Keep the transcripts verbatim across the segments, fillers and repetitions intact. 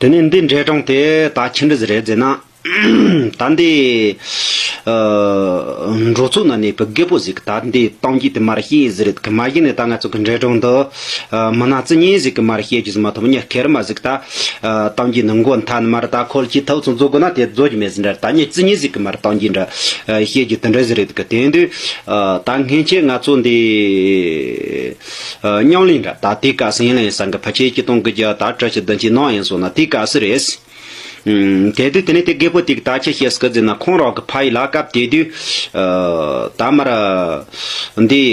དེ་ནས་འདི་འབྲས་སྒྲོན་དེ་ད་ཆི་འདྲ་ཟིག་རེད་ཟེར་ན། ད་འདི་ཨ་འགྲོ་ཚུགས་ན་ནས་པའི་རྒད་པོ་ཟིག་ད་འདི་གཏམ་རྒྱུད་དེ་མར་བཤད་ཟིག་རེད་གི། མ་གཞི་ནས་ད་ང་ཚོ་གི་འབྲས་སྒྲོན་འདི་ཨ་མི་སྣ་རྩི་ཉིན་ཟིག་གི་མར་བཤད་རྒྱུ་ཟིག་མ་གཏོགས་མྱི་སྐེ་རི་མ་ཟིག་ད་ཨ་གཏམ་རྒྱུད་ནི་མགོ་མཐའ་ནས་མར་ད་ཁོལ་གྱིས་ཐོག་ཚོ་མཛོ་དགོས་ན་དེ་མཛོ་རྒྱུ་མེད་ཟིག་འདྲ། ད་མྱི་རྩི་ཉིན་ཟིག་གི་མར་གཏམ་རྒྱུད་འདྲ་ཨ་བཤད་རྒྱུ་དེ་འདྲ་ཟིག་རེད་གི། དེ་དུས་ཨ་ད་སྔན་ཆད་ང་ཚོ་འདི་ཨ་མཉམ་ལས་འདྲ་ད་དེ་ག་སེང་ལེན་སང་གི་ཕལ་ཆེར་ཆིག་སྟོང་དགུ་བརྒྱ་ད་བཅུ་བཞི་བདུན་ཅུ་ནང་ཡིན་སོང་ན་དེ་ག་སི་རེད། ཨུམ། དེ་དུས་དེ་ནས་དེ་རྒད་པོ་དེ་གི་ད་ཆི་བཤད་སྐད་ཟེར་ན། ཁོང་རང་གི་ཕ་ཡུལ་ལ་སྐབས་དེ་དུས་ཨ་ད་མར་འདི་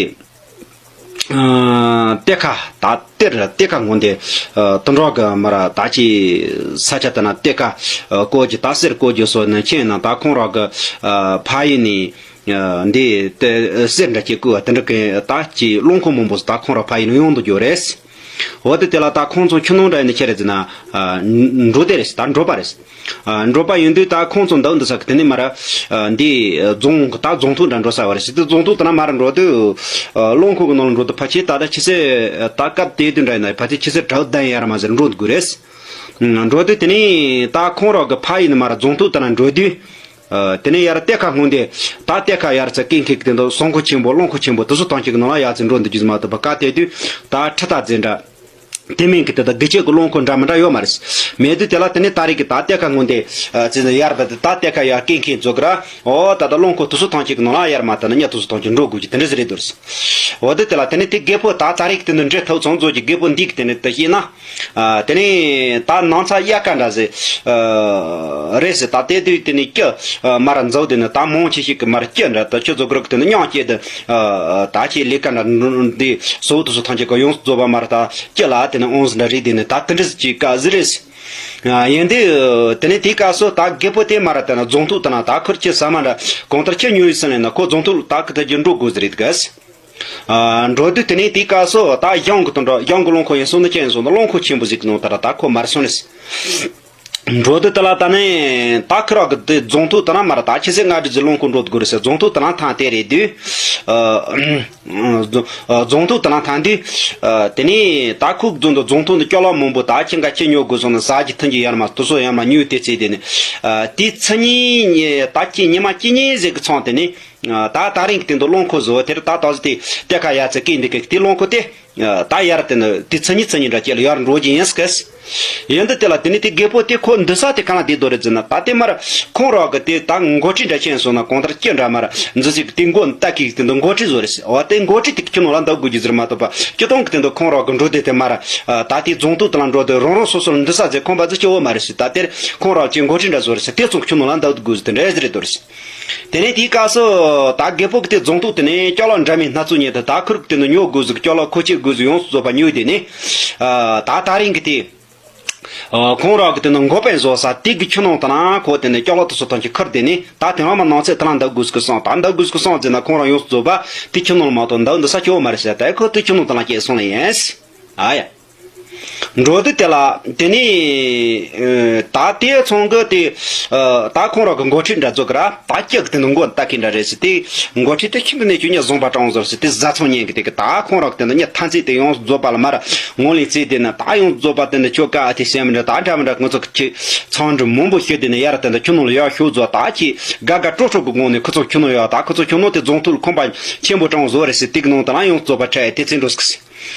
ཨ་གཏེར་ཁ་ད་གཏེར་གཏེར་ཁ་ངོ་འདི་ཨ་དུད་འགྲོ་གི་མར་ད་ཅི་ས་ཆ་དེ་ན་གཏེར་ཁ་ཨ་བརྐོ་རྒྱུ་ད་གསེར་བརྐོ་རྒྱུ་སོགས་ནི་ཆེ་ན། ད་ཁོང་རང་གི་ཨ་ཕ་ཡུལ་ནས་ཨ་འདི་དེ་གསེར་འདྲ་ཅིག་བརྐོས་པ་དེ་འདྲ་གི་ད་ཅི་རླངས་འཁོར་མང་པོ་ཟིག་ད་ཁོང་རང་ཕ་ཡུལ་ནས་ཡོང་དུ་འགྱོ་རེད། འོ་དེ་དེ་ལ་ད་ཁོང་ཚོ་ཁྱིམ་ནང་འདྲ་ཡིན་ན་ཆི་རེད་ཟེར་ན། ཨ་འབྲོག་སྡེ་རེད། ད་འབྲོག་པ་རེད། ཨ་འབྲོག་པ་ཡིན་དུས་ད་ཁོང་ཚོ་འདུག་འདུག་ས་གི་དེ་ནས་མར་ཨ་འདི་རྫོང་ད་རྫོང་ཐོག་འདྲ་འགྲོ་ས་བ་རེད། དེ་རྫོང་ཐོག་དེ་ན་མར་འགྲོ་དུས་ཨ་རླངས་འཁོར་གི་ནང་ལ་འགྲོ་དུས་ཕལ་ཆེར་ད་ལྟ་ཆུ་ཚོད་ད་སྐབས་དེ་དུས་འདྲ་ཡིན་ན་ཕལ་ཆེར་ཆུ་ཚོད་གྲངས་བདུན་ཡར་མར་ཟིག་འགྲོ་དགོས་རེད། ཨ་འགྲོ་དུས་དེ་ནས་ད་ཁོང་རང་གི་ཕ་ཡུལ་ནས་མར་རྫོང་ཐོག་དེ་ན་འགྲོ་དུས། ཨ་དེ་ནས་ཡར་གཏེར་ཁ་སྔོན་དེ་ད་གཏེར་ཁ་ཡར་ཚ་ཀིང་ཁེག་དེ་འདུག་ཟངས་ཁུ་ཆེན་པོ་རླངས་འཁོར་ཆེན་པོ་དེ་ཚོ་ཐང་ཅིག་གི་ནང་ལ་ཡར་ཚ་འགྲོ་འདུག་རྒྱུ་མ་གཏོགས་པ་ག་དེ་དུས་ད་ཁྲི་ཐག་རྫས་འདྲ་དེ་མིན་གི་དེ་ད་དགུ་ཆེ་གི་རླངས་འཁོར་འདྲ་མི་འདྲ་ཡོད་མ་རེད། མེད་དུས་དེ་ལ་དེ་ནས་ད་རེས་གི་ད་གཏེར་ཁ་སྔོན་དེ་ཨ་ཚེ་ཡར་བ་དེ་ད་གཏེར་ཁ་ཡར་ཀིང་ཁེག་ཚོ་གི་ར། འོ་ད་ད་རླངས་འཁོར་དེ་ཚོ་ཐང་ཅིག་གི་ནང་ལ་ཡར་མར་ད་ནི་གཉའ་དེ་ཚོ་ཐང་ཅིག་འགྲོ་དགོས་ཀྱི་དེ་འདྲ་ཟིག་རེད་འདུག་འོ་དེ་དེ་ལ་དེ་ནས་དེ་རྒད་པོ་ད་ད་རེས་གི་དེ་ནས་འདྲེ་ཐོག་ཚང་མཛོ་གི་རྒད་པོ་འདི་གི་དེ་ནས་དེ་བཤད་ན། ཨ་དེ་ནས་ད་ནང་ཚ་དབྱར་ཁ་འདྲ་ཟེར་ཨ་རེད་ཟེར། ད་དེ་དུས་དེ་ནས་སྐྱི་ཨ་མར་འཛུགས་དེ་ནས་ད་མང་ཆེ་ཞིག་གི་མར་སྐྱི་འདྲ་ད་ཁྱོད་ཚོ་གི་རིགས་དེ་ནས་མྱང་སྐྱེ་དེ་ཨ་ད་ཁྱེད་ལས་ཀ་འདྲ་འདི་སོ་དུ་སོ་ཐང་ཆེ་གི་ཡོངས་རྫོགས་པ་མར་ད་སྐྱི་ལ་དེ་ནས་ཨོང་ཟིག་འདྲ་རེད། དེ་ནས་ད་དེ་འདྲ་ཟིག་ཅིག་ག་ཟིག་རེད་ཟེར། ཨ་ཡིན་དུས་དེ་ནས་དེའི་སྐབས་སུ་ད་རྒད་པོ་དེ་མར་དེ་ནས་རྫོང་ཐོག་དེ་ན་ད་ཁུར་ཁྱེད་ཟ་མ་འདྲ་གང་ལྟར་ཁྱེད་ཉོ་ཡི་ཟིན་ལས་ན་ཁོ་རྫོང་ཐོག་ད་གི་ད་རྒྱུ་འགྲོ་དགོས་ཟིག་རེད་གི། ཨ་འགྲོ་དུས་དེ་ནས་དེའི་སྐབས་སུ་ད་གཞུང་གི་དོན་འགྲོ་གཞུང་གི་རླངས་འཁོར་ཡིན་སོང་ན་ཅི་ཡིན་སོང་ན་རླངས་འཁོར་ཆེན་པོ་ཟིག་གི་ནང་ད་ར་ད་ཁོ་མར་སོང་ནས། འགྲོ་དུས་དེ་ལ་ད་ནས་ད་ཁི་རག་གི་དེ་རྫོང་ཐོག་ད་ན་མར་ད་ཆུ་ཚོད་ལྔ་བརྒྱ་ཟིག་རླངས་འཁོར་འགྲོ་དགོས་རེད་ཟེར། རྫོང་ཐོག་ད་ན་ཐང་དེ་རེད་དུས། ཨ་རྫོང་ཐོག་ད་ན་ཐང་དུས། ཨ་དེ་ནས་ད་ཁུག་རྫོང་དུ་རྫོང་ཐོག་ནས་ཅོ་ལག་མང་པོ་ད་ཁྱི་འགའ་ཁྱི་ཉོ་དགོས་སོང་ན་ཟ་རྒྱུ་འཐུང་རྒྱུ་ཡར་མར་དུ་སོ་ཡར་མར་ཉོས་དེ་ཚེ་དེ་ནས། ཨ་དེ་ཚེ་ཉིན་ད་ཁྱི་ཉི་མ་ཁྱི་ཉིན་ཟིག་གི་ཚང་དེ་ནས། ད་ད་རིང་གི་སྟེང་དུ་རླངས་འཁོར་བཟོ་དེར་ད་ད་གཟོད་དེ་གཏེར་ཁ་ཡར་ཚེ་སྐྱེས་འདི་གི་དེ་རླངས་འཁོར་དེ་ད་ཡར་དེ་ནི་དེ་ཚེ་ཉིན་ཚེ་ཉིན་འདྲ་བྱས་ལ་ཡར་འགྲོ་རྒྱུ་ཡིན་སྐད། ཡིན་འདི་དེ་ལ་དེ་ནི་དེ་རྒད་པོ་དེ་ཁོ་འདི་ས་དེ་གང་ལ་བསྡད་དོ་རེད་ཟེར་ན། ད་དེ་མར་ཁོང་རང་གི་དེ་ད་འགོ་ཁྲིད་འདྲ་ཅན་སོང་ན་གང་ལྟར་སྐྱི་འདྲ་མར་འཛུལ་ཅིག་དེ་མགོ་ལྟ་གི་དེ་འདི་འགོ་ཁྲིད་བཟོ་རེད་ཟེར། འོ་དེ་འགོ་ཁྲིད་དེ་ཁྱོད་ནང་ལ་འདུག་དགོས་རྒྱུ་ཟེར་མ་གཏོགས་པ་སྤྱི་སྟོང་གི་དེ་འདི་ཁོང་རང་གི་འགྲོ་དེ་དེ་མར་ད་དེ་རྫོང་ཐོག་དེ་ལ་འགྲོ་དེ་རང་རང་སོ་སོ་ལ་འདི་ས་ཟེར་ཁོམ་པ་ཟེར་སྐྱོ་བོ་མ་རེད་ཟེར། ད་དེར་ཁོང་རང་ཅིག་འགོ་ཁྲིད་འདྲ་བཟོ་རེད་ཟེར། དེ་ཚོ་ཁྱོད་ནང་ལ་འདུག་དགོས་ཟེར་དེ་འདྲ་ཟེར་རེད་དོ་རེད་ཟེར། དེ་ནས་དེའི་སྐབས་སུ་ད་རྒད་པོ་གི་དེ་རྫོང་ཐོག་དེ་ནས་ཅོ་ལག་འདྲ་མིན་སྣ་ཚོགས་ཉོས་ཏེ་ད་ཁུར་གི་དེ་ནས་ཉོ་དགོས་ཟིག་ཅོ་ལག་ཁོ་ཆེ་དགོས་ཟིག་ཡོངས་སུ་རྫོགས་པ་ཉོས་དེ་ནས། ཨ་ད་ད་རིང་གི་དེ། ཨ་ཁོང་རང་གི་དེ་ནས་འགོ་དཔོན་བཟོ་ས་དེ་གི་ཁྱིམ་ནང་དེ་ན་ཁོ་དེ་ནས་ཅོ་ལག་དེ་ཚོ་ཐམས་ཅད་ཁུར་དེ་ནས་ད་དེ་རང་མ་ནང་ཚེ་དེ་ལ་འདུག་དགོས་ཟིག་གི་སོང་། ད་འདུག་དགོས་ཟིག་གི་སོང་ཟེར་ན་ཁོང་རང་ཡོངས་སུ་རྫོགས་པ་དེ་ཁྱིམ་ནང་ལ་མ་གཏོགས་འདུག་འདི་ས་སྐྱོ་བོ་མ་རེད་ཟེར། ད་ཁོ་དེ་ཁྱིམ་ནང་དེ་ལ་སྐྱེས་སོང་ལ་ཡིན། ཨ་ཡ། འགྲོ་དུས་དེ་ལ་དེ་ནས་ཨ་ད་དེ་ཚང་གི་དེ་ཨ་ད་ཁོང་རང་གི་འགོ་ཁྲིད་འདྲ་ཚོ་གི་ར་ད་སྐྱག་དེ་ནི་མགོ་ལྟ་མཁན་འདྲ་རེད་ཟེར། དེ་འགོ་ཁྲིད་དེ་ཁྱིམ་དུ་གནས་ཀྱི་ཉ་བཟང་པ་དྲང་བཟོ་ཟེར། དེ་བཟའ་ཚང་ཉན་གི་དེ་གི་ད་ཁོང་རང་གི་དེ་ནི་ཉ་ཐན་རྩིས་དེ་ཡོངས་རྫོགས་པ་ལ་མར་ངོ་ལེན་རྩིས་དེ་ནི་ད་ཡོངས་རྫོགས་པ་དེ་ནི་ཁྱོད་ཀ་ཨ་དེ་སེམས་འདྲ་ད་འདྲ་མི་འདྲ་ང་ཚོ་ཁྱི་ཚང་འདྲ་མང་པོ་ཤོད་དེ་ནི་ཡར་དེ་ནི་ཁྱོད་ནང་ལ་ཡར་ཤོག་བཟོ། ད་ཁྱི་དགའ་དགའ་སྤྲོ་སྤྲོ་གི་སྒོ་ནས་ཁོ་ཚོ་ཁྱོད་ནང་ཡོད། ད་ཁོ་ཚོ་ཁྱོད་ནང་དེ་རྫོང་ཐོག་ཁང་པ་ཆེན་པོ་དྲང་བཟོ་རེད་ཟེར། དེ་གི་ནང་དེ་ལ་ཡོངས་རྫོགས་པ་ཁྲལ་དེ་ཚེ་འགྲོ་སྐྱིད།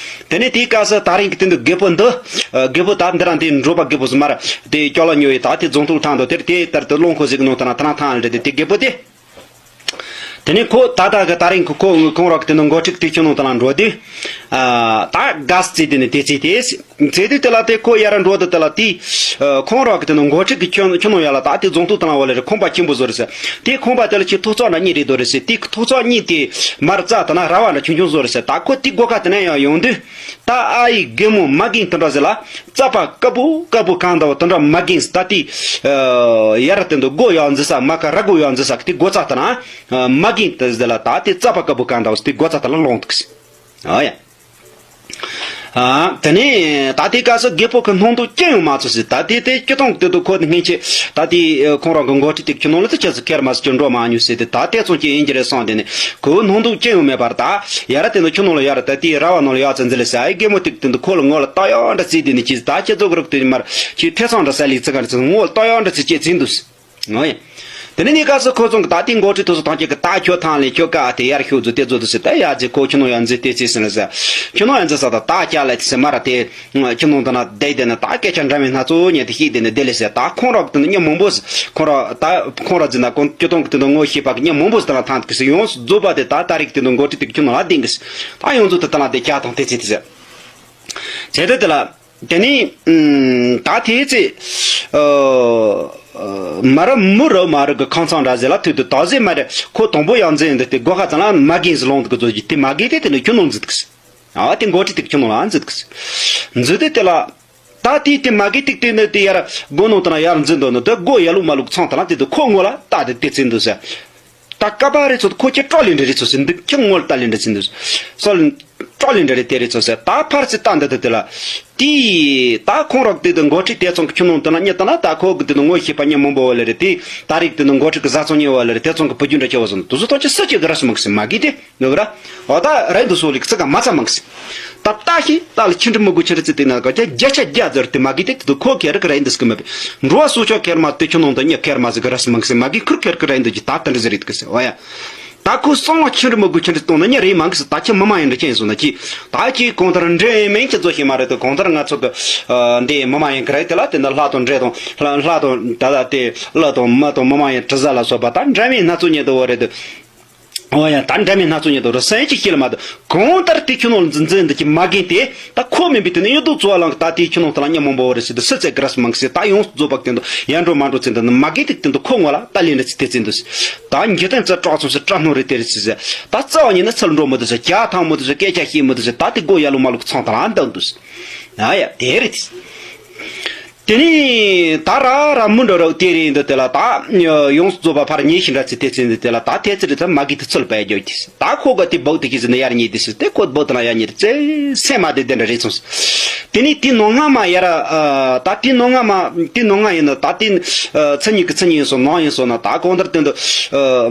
དེ་ནས་དེའི་སྐབས་སུ་ད་རིང་གི་དེ་འདུག་རྒད་པོ་འདི། རྒད་པོ་ད་འདི་རང་དེ་འགྲོ་པ་རྒད་པོ་སུ་མར་དེ་ཅོ་ལག་ཉོ་ཡི་ད་དེ་རྫོང་ཐོག་ཐང་དུ་དེར་དེ་ལྟར་དུ་རླངས་འཁོར་ཟིག་ནང་དུ་ན་ཐ་ན་ཐང་ལ་དེ་དེ་རྒད་པོ་དེ། དེ་ནས་ཁོ་ད་ལྟ་གི་ད་རིང་གི་ཁོ་ཁོང་རང་གི་དེ་ནི་འགོ་ཁྲིད་དེ་ཁྱོད་ནང་དུ་ན་འགྲོ་དུས། ད་ག་སི་ཙི་དེ་ནི་དེ་ཙི་དེ། ཚེ་དུས་དེ་ལ་དེ་ཁོ་ཡར་འགྲོ་དུས་དེ་ལ་དེ། ཁོང་རང་གི་དེ་ནི་འགོ་ཁྲིད་ཀྱི་ཁྱོད་ཁྱོད་ནང་ཡར་ལ་ད་དེ་རྫོང་ཐོག་དང་ལ་བ་ལེ་རེ་ཁང་པ་ཆེན་པོ་བཟོ་རེད་ཟེར། དེ་ཁང་པ་དེ་ལ་ཁྱི་ཐོག་ཚང་འདྲ་གཉིས་རེད་དོ་རེད་ཟེར། དེ་ཐོག་ཚང་གཉིས་དེ་མར་རྩ་དེ་ན་ར་བ་འདྲ་ཆུང་ཆུང་བཟོ་རེད་ཟེར། ད་ཁོ་དེ་སྒོ་ཁ་དེ་ན་ཡང་ཡོང་དུས་ད་ཨ་ཡི་རྒན་མོ་མ་རྒན་དེ་འདྲ་ཟེར་ལ་རྩ་པ་དཀར་པོ་དཀར་པོ་གང་འདྲ་བ་དེ་འདྲ་མ་རྒན་ཟེར། ད་དེ་ཡར་དེ་འདུག་སྒོ་ཡང་འཛི་ས་མ་ཁ་ར་སྒོ་ཡང་འཛི་ས་དེ་སྒོ་རྩ་དེ་ན་མ་རྒན་དེ་ཟེར་ལ་ད་དེ་རྩ་པ་དཀར་པོ་གང་འདྲ་བ་ཟེར། དེ་སྒོ་རྩ་དེ་ལ་ལོང་འདུག་ཟེར། ཨ་ཡ། ཨ། དེ་ནས་ད་ལྟའི་སྐབས་སུ་རྒད་པོ་གི་སྣང་དོགས་ཅི་ཡང་མ་ཚོར་ཟེར། ད་ལྟའི་དེ་སྤྱིར་བཏང་གི་དེ་དུ་ཁོ་དེ་སྔན་ཆད་ད་ལྟའི་ཁོང་རང་གི་འགོ་ཁྲིད་དེ་ཁྱོད་ནང་ལ་དེ་ཆ་ཚུལ་ཁེར་མ་ཟེར་གྱི་འགྲོ་མ་མྱོང་ཟེར་ཏེ། ད་ལྟའི་ཚོང་ཅི་ཡིན་གྱི་རེད་བསམ་དེ་ནས་ཁོའི་སྣང་དོགས་ཅི་ཡང་མེད་པར། ད་ཡར་དེ་ནས་ཁྱོད་ནང་ལ་ཡར་ད་ལྟའི་ར་བ་ནང་ལ་ཡར་ཙམ་འཛུལ་ལ་ཟེར། ཨའི་རྒད་མོ་དེ་དེ་འདུག་ཁོ་ལ་ངོ་ལ་ལྟ་ཡག་འདྲ་བྱས་དེ་ནས་ཁྱེད་ད་ཁྱེད་ཚོ་གི་རོགས་དེ་མར་ཁྱེད་ཐེ་ཚོམ་འདྲ་ཟ་ལི་ཚི་ག་འདྲ་ཚོ་ངོ་ལ་ལྟ་ཡག་འདྲ་ཚོ་བྱས་ཚིག་འདུག་ཟེར། ཨོ་ཡ། དེ་ནས་ནི་སྐབས་སུ་ཁོ་ཚོ་གི་ད་ལྟའི་འགོ་ཁྲིད་དེ་ཚོ་ཐམས་ཅད་ཀྱིས་ད་ཁྱོད་ཐང་ལས་ཁྱོད་ཀ་དེ་ཡར་ཤོག་ཟེར་དེ་ཚོ་དུ་ཟེར། ད་ཡར་ཟེར། ཁོ་ཁྱོད་ནང་ཡར་འཛུལ་ཏེ་ཚེ་ཟིན་ལ་ཟེར། ཁྱོད་ནང་ཡར་འཛུལ་ས་ད་ད་ཀྱ་ལ་དེ་ཟེར་མ་ར་དེ་ཁྱོད་ནང་དུ་ན་བསྡད་དེ་ན་ད་སྐད་ཆ་འདྲ་མིན་སྣ་ཚོགས་ཉན་དེ་ཤེས་དེ་ནས་བསྡད་ལས་ཟེར། ད་ཁོང་རོགས་དེ་ནི་མྱི་མང་པོ་ཟེར། ཁོང་རོགས་ད་ཁོང་རོགས་འཛུལ་ན་ཁོང་ཁྱོད་ཐང་གི་དེ་ནི་ངོ་ཤེས་པ་གི་མྱི་མང་པོ་ཟེར་ད་ལ་ཐང་དེ་ཟེར། ཡོངས་སུ་རྫོགས་པ་དེ་ད་ད་རིགས་དེ་ནི་འགོ་ཁྲིད་དེ་ཁྱོད་ནང་ལ་བསྡད་གི་ཟེར། ད་ཡོངས་རྫོགས་དེ་ད་ལ་དེ་ཀྱ་དང་དེ་ཚེ་དེ་ཟེར། ཚེ་དེ་དེ་ལ། དེ་ནས་ད་དེའི་ཚེ། མ་རབས་མུ་རབས་མ་རབས་ཀྱི་ཁང་ཚང་འདྲ་ཟེར་ལ་ཐུག་དུས་ད་ཟེར་མ་རེད། ཁོ་དང་པོ་ཡར་འཛུལ་འདི་དེ་སྒོ་ཁ་ཚང་ལ་མ་རྒན་ཟེར་ལོང་དུ་གི་ཚོ་གི་དེ་མ་རྒན་དེ་དེ་ནི་ཁྱོད་ནང་འཛུལ་འདུག་ཟེར། ཨ་དེ་འགོ་ཁྲིད་དེ་ཁྱོད་ནང་ལ་འཛུལ་འདུག་ཟེར། འཛུལ་དུས་དེ་ལ། ད་དེའི་དེ་མ་རྒན་ཏིག་ཏིག་ནི་དེ་ཡར་སྒོ་ནང་དུ་ན་ཡར་འཛུལ་འདུག་ནི་དེ་སྒོ་ཡར་ལུག་མ་ལུག་ཚང་དུ་ལ་དེ་དུ་ཁོ་ངོ་ལ་ལྟ་དེ་དེ་ཚེ་འདུག་ཟེར། ད་ཀ་པ་རེ་ཚོ་ཁོ་ཁྱེད་སྐྲག་ལེ་འདྲ་རེ་ཚོ་ཟེར། འདི་ཁྱེད་ངོ་ལ་ལྟ་ལེ་འདྲ་ཟེར་འདུག་སོ་ལ་སྐྲག་ལེ་འདྲ་རེ་དེ་རེ་ཚོ་ཟེར། ད་ཕར་ཚེ་ལྟ་འདི་དུ་དེ་ལ་དེ་ད་ཁོང་རོགས་དེ་དུ་འགོ་ཁྲིད་དེ་ཚོ་ཁྱོད་ནང་དུ་ན་གཉིད་ལྟ་ན་ད་ཁོ་གི་དེ་དུ་ངོ་ཤེས་པ་མྱི་མང་པོ་བ་ལེ་རེ། དེ་ད་རིགས་དེ་དུ་འགོ་ཁྲིད་གི་བཟའ་ཚང་ཉེ་བ་ལེ་རེ། དེ་ཚོ་གི་བུ་རྒྱུད་འདྲ་ཆེ་བ་ཟེར་འདུག་སོ་ཐོག་ཆེ་ས་ཆེ་གི་ར་སུ་མ་གི་སེ་མ་གི་དེ། ནོ་ར། འོ་ད་རེད་འདུག་སོ་ལིག་ཚིག་ག་མ་ཚ་མང་སི། ད་ལྟ་ཞིག་ད་ལ་ཁྱི་འདྲ་མི་དགོས་ཁྱི་འདྲ་ཚིག་དེ་ན་ག་བརྒྱ་ཆ་བརྒྱ་ཟེར་དེ་མ་གི་དེ་དེ་ཁོ་ཁེར་གི་རེད་འདུག་སི་གི་མ་པི། འགྲོ་བ་སོ་ཆོག་ཁེར་མ་དེ་ཁྱོད་ནང་དུ་ཉེ་ཁེར་མ་ཟིག་གི་ར་སི་མང་སི་མ་གི་ཁུར་ཁེར་གི་རེད་འདུག་ཅི་ད་དེ་འདྲ་ཟེར་རེད་གི་སི་འོ་ཡ། ད་ཁོ་སང་ལ་ཁྱི་འདྲ་མི་དགོས་ཁྱི་འདྲ་གཏོང་ན་ཉེ་རེད་མང་གི་སི། ད་ཁྱི་མི་མ་ཡིན་འདྲ་ཁྱི་ཡིན་སོང་ན་ཁྱི། ད་ཁྱི་གང་ལྟར་འདྲེ་མིན་ཁྱི་ཚོ་ཞིག་མ་རེད་དེ། གང་ལྟར་ང་ཚོ་གི་འདི་མི་མ་ཡིན་གི་རེད་དེ་ལ་དེ་འདྲ་ལྷ་དང་འདྲེ་དང་ལྷ་དང་ད་ལ་དེ་ལྷ་དང་མི་དང་མི་མ་ཡིན་དྲི་ཟ་ལ་སོགས་པ་ད་འདྲ་མིན་སྣ་ཚོགས་ཉེ་དུ་བ་རེད་དེ། འོ་ཡ། ད་འདྲ་མིན་སྣ་ཚོགས་ཉིད་དུ་རུ་སེམས་ཀྱི་ཤེས་ལ་མ་དུ་གང་ལྟར་དེ་ཁྱོད་ནང་ལ་འཛིན་འཛིན་འདི་ཀྱི་མ་རྒན་དེ་ད་ཁོ་མིན་པའི་དེ་ནི་གཡུ་དུ་ཚོ་བ་ལང་གི་ད་དེའི་ཁྱོད་ནང་དུ་ལ་ཉམས་མང་པོ་རེ་སི་དུ་སི་ཚེ་གི་ར་སི་མང་གི་སི་ད་ཡོངས་རྫོགས་པ་དེ་འདུ་ཡར་འགྲོ་མ་འགྲོ་ཚེ་འདི་ནི་མ་རྒན་དེ་དེ་འདུ་ཁོ་ངོ་ལ་ད་ལེན་རེ་ཚི་དེ་ཚེ་འདུ་སི། ད་འཇིག་རྟེན་རྩ་དྲག་ཚོང་སི་དྲག་སྣང་རེ་དེ་རེ་ཚི་སི་ད་རྩ་བ་ཉིད་ནི་ཚུར་འགྲོ་མི་འདུ་སི་རྒྱ་ཐང་མི་འདུ་སི་སྐད་ཆ་བཤད་མི་འདུ་སི་ད་དེ་སྒོ་ཡ་ལུ་མ་ལུ་ཚང་དང་ལ་འདུ་འདུ་སི། ཨ་ཡ་དེ་རེད། དེ་ནས་ད་ར་ར་མུ་འགྲོ་རོགས་དེ་རེད་འདི་དེ་ལ་ད་ཡོངས་སུ་རྫོགས་པ་ཕར་ཉེ་ཞིང་འདྲ་ཚེ་དེ་ཚེ་འདི་དེ་ལ་ད་དེ་ཚེ་རེད་ད་མ་གི་དེ་ཚུལ་པའི་རྒྱུ་དེ་ད་ཁོ་ག་དེ་བོག་དེ་གི་ཟེར་ན་ཡར་ཉེ་དེ་ཟེར་དེ་ཁོ་བོག་དེ་ལ་ཡར་ཉེ་དེ་ཚེ་སེ་མ་དེ་དེ་འདྲ་རེད་སོང་ཟེར། དེ་ནས་དེ་ནོ་ང་མ་ཡར་ད་དེ་ནོ་ང་མ་དེ་ནོ་ང་ཡིན་ན་ད་དེ་ཚེ་ཉིད་ཀྱི་ཚེ་ཉིད་ཡིན་སོང་ནང་ཡིན་སོང་ན་ད་གང་ལྟར་དེ་འདི་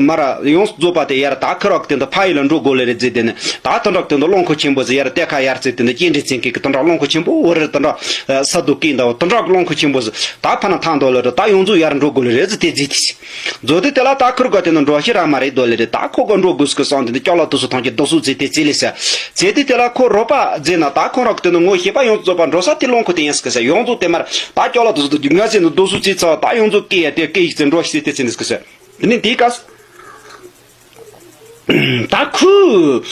མ་ར་ཡོངས་སུ་རྫོགས་པ་དེ་ཡར་ད་ཁ་རོག་དེ་འདི་ཕ་ཡི་ལ་འགྲོ་དགོས་ལེ་རེད་ཟེར་དེ་ནས་ད་དེ་འདྲ་དེ་འདི་རླངས་འཁོར་ཆེན་པོ་ཟེར་ཡར་གཏེར་ཁ་ཡར་ཚེ་དེ་འདི་སྐྱེལ་འདྲེན་ཚན་གི་གི་དེ་འདྲ་རླངས་འཁོར་ཆེན་པོ་འོ་རེད་དེ་འདྲ། ས་རྡོ་སྐེད་འདྲ་བོ་དེ་འདྲ་གི་རླངས་འཁོར་ཆེན་པོ་ཟིག་ད་ཕ་ན་ཐང་དོ་ལེ་རེད། ད་ཡོངས་རྫོགས་ཡར་འགྲོ་དགོས་ལེ་རེད་ཟེར་དེ་རྫི་དེ་ཟིག་རྫོགས་དུས་དེ་ལ་ད་ཁུར་ག་དེ་ནི་འགྲོ་ཤི་ར་མ་རེད་དོ་ལེ་རེད། ད་ཁོ་ག་འགྲོ་དགོས་སི་གི་སང་དེ་ནི་སྐྱོ་ལ་དུ་སུ་ཐང་གི་དུ་སུ་རྫི་དེ་རྫི་ལེ་ཟེར་རྫི་དུས་དེ་ལ་ཁོ་རོགས་པ་རྫི་ན་ད་ཁོ་རོགས་དེ་ནི་ངོ་ཤེས་པ་ཡོངས་རྫོགས་པ་འགྲོ་ས་དེ་རླངས་འཁོར་དེ་ཡིན་སི་གི་ཟེར། ཡོངས་རྫོགས་དེ་མར་ད་སྐྱོ་ལ་དུ་སུ་དུ་ང་ཟེར་ནི་དུ་སུ་རྫི་ཚ་བ་ད་ཡོངས་རྫོགས་སྐེ་ཡ་དེ་སྐེ་ཡིག་ཚེ་འགྲོ་ཤི་དེ་རྫི་ནི་སི་གི་ཟེར། དེ་ནི་དེའི་སྐབས་སུ། ད་ཁོས།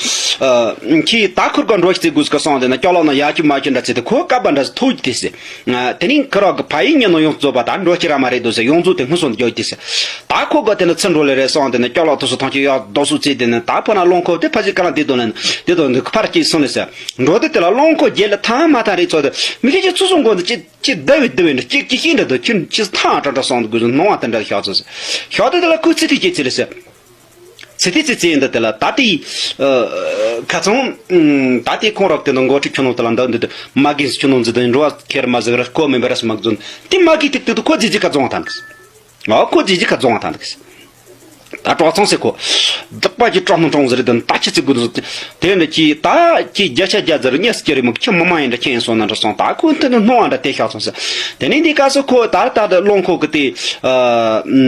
ཁྱི་ད་ཁུར་ག་འགྲོ་ཤི་ཚེ་དགོས་སྐལ་སོང་དེ་ན་སྐྱོ་ལོ་ན་ཡ་ཁྱི་མ་ཁྱི་འདྲ་ཚེ་དེ་ཁོ་ཀ་པ་འདྲ་ཐུག་དེ་སེ། དེ་ནི་ཁུར་ག་ཕ་ཡི་ཉེ་ནོ་ཡོངས་རྫོགས་པ་ད་འགྲོ་ཤི་ར་མ་རེད་དོ་སེ་ཡོངས་རྫོགས་དེ་སྔུན་སོང་འགྱོ་དེ་སེ། ད་ཁོ་ག་དེ་ན་ཚུར་འགྲོ་ལེ་རེད་སོང་དེ་ན་སྐྱོ་ལོ་ཐུག་སོ་ཐང་ཁྱི་ཡ་རྡོ་སུ་ཚེ་དེ་ན་ད་ཕོ་ན་རླངས་འཁོར་དེ་ཕ་ཚི་ཀ་ལ་དེ་དོ་ན་དེ་དོ་འདི་ཕར་སྐྱེས་སོང་ལེ་སེ། འགྲོ་དེ་དེ་ལ་རླངས་འཁོར་རྒྱལ་ལ་ཐང་མ་ཐང་རེད་ཚོ་དེ་མི་ཁྱི་ཁྱི་ཚུ་སོང་གོ་འདི་ཅི་ཅི་བདེ་བའི་བདེ་བའི་འདྲ་ཅི་ཅི་ཤི་འདྲ་དོ་ཁྱི་ཁྱི་ཐང་ཏྲ་ཏྲ་སོང་དུ་དགོས་སོ་ནོ་བ་དེ་འདྲ་ཤག་ཚོ་སེ། ཤག་དེ་དེ་ལ་ཁོ་ཚི་ཐི་སྐྱེས་ཚེ་ལེ་སེ། ཚེ་ཐིག་ཚེ་ཚེ་འདི་དེ་ལ་ད་ལྟའི་ཁ་ཚང་ད་ལྟའི་ཁོང་རོགས་དེ་ནང་འགོ་ཁྲིད་ཁྱོད་ནང་དེ་ལ་འདི་འདི་མ་གིན་ཁྱོད་ནང་འཛི་དང་འགྲོ་བ་ཁེར་མ་ཟིག་ར་ཁོ་མིན་པ་ར་སུ་མ་རྫོན་དེ་མ་གིན་ཏིག་ཏིག་ཏུ་ཁོ་ཛི་ཛི་ཁ་རྫོང་བ་ཐང་འདུག་ཨ་ཁོ་ཛི་ཛི་ཁ་རྫོང་བ་ཐང་འདུག་ད་གྲོགས་ཚང་སེ་ཁོ་བདག་པ་ཀྱི་གྲོགས་ནང་གྲོང་ཟེར་དང་ད་ཁྱི་ཚིག་དགོས་འདུག་དེ་འདི་ཁྱི་ད་ཁྱི་བརྒྱ་ཆ་བརྒྱ་ཟེར་གཉིས་སུ་ཁྱེར་རེ་མོ་ཁྱི་མི་མ་ཡིན་འདྲ་ཁྱི་ཡིན་སོང་ན་འདྲ་སོང་ད་ཁོ་འདི་ནི་སྣང་བ་འདྲ་དེ་ཤག་སོང་ཟེར། དེ་ནས་འདི་སྐབས་སུ་ཁོ་ད་ད་ད་རླངས་འཁོར་གི་དེ།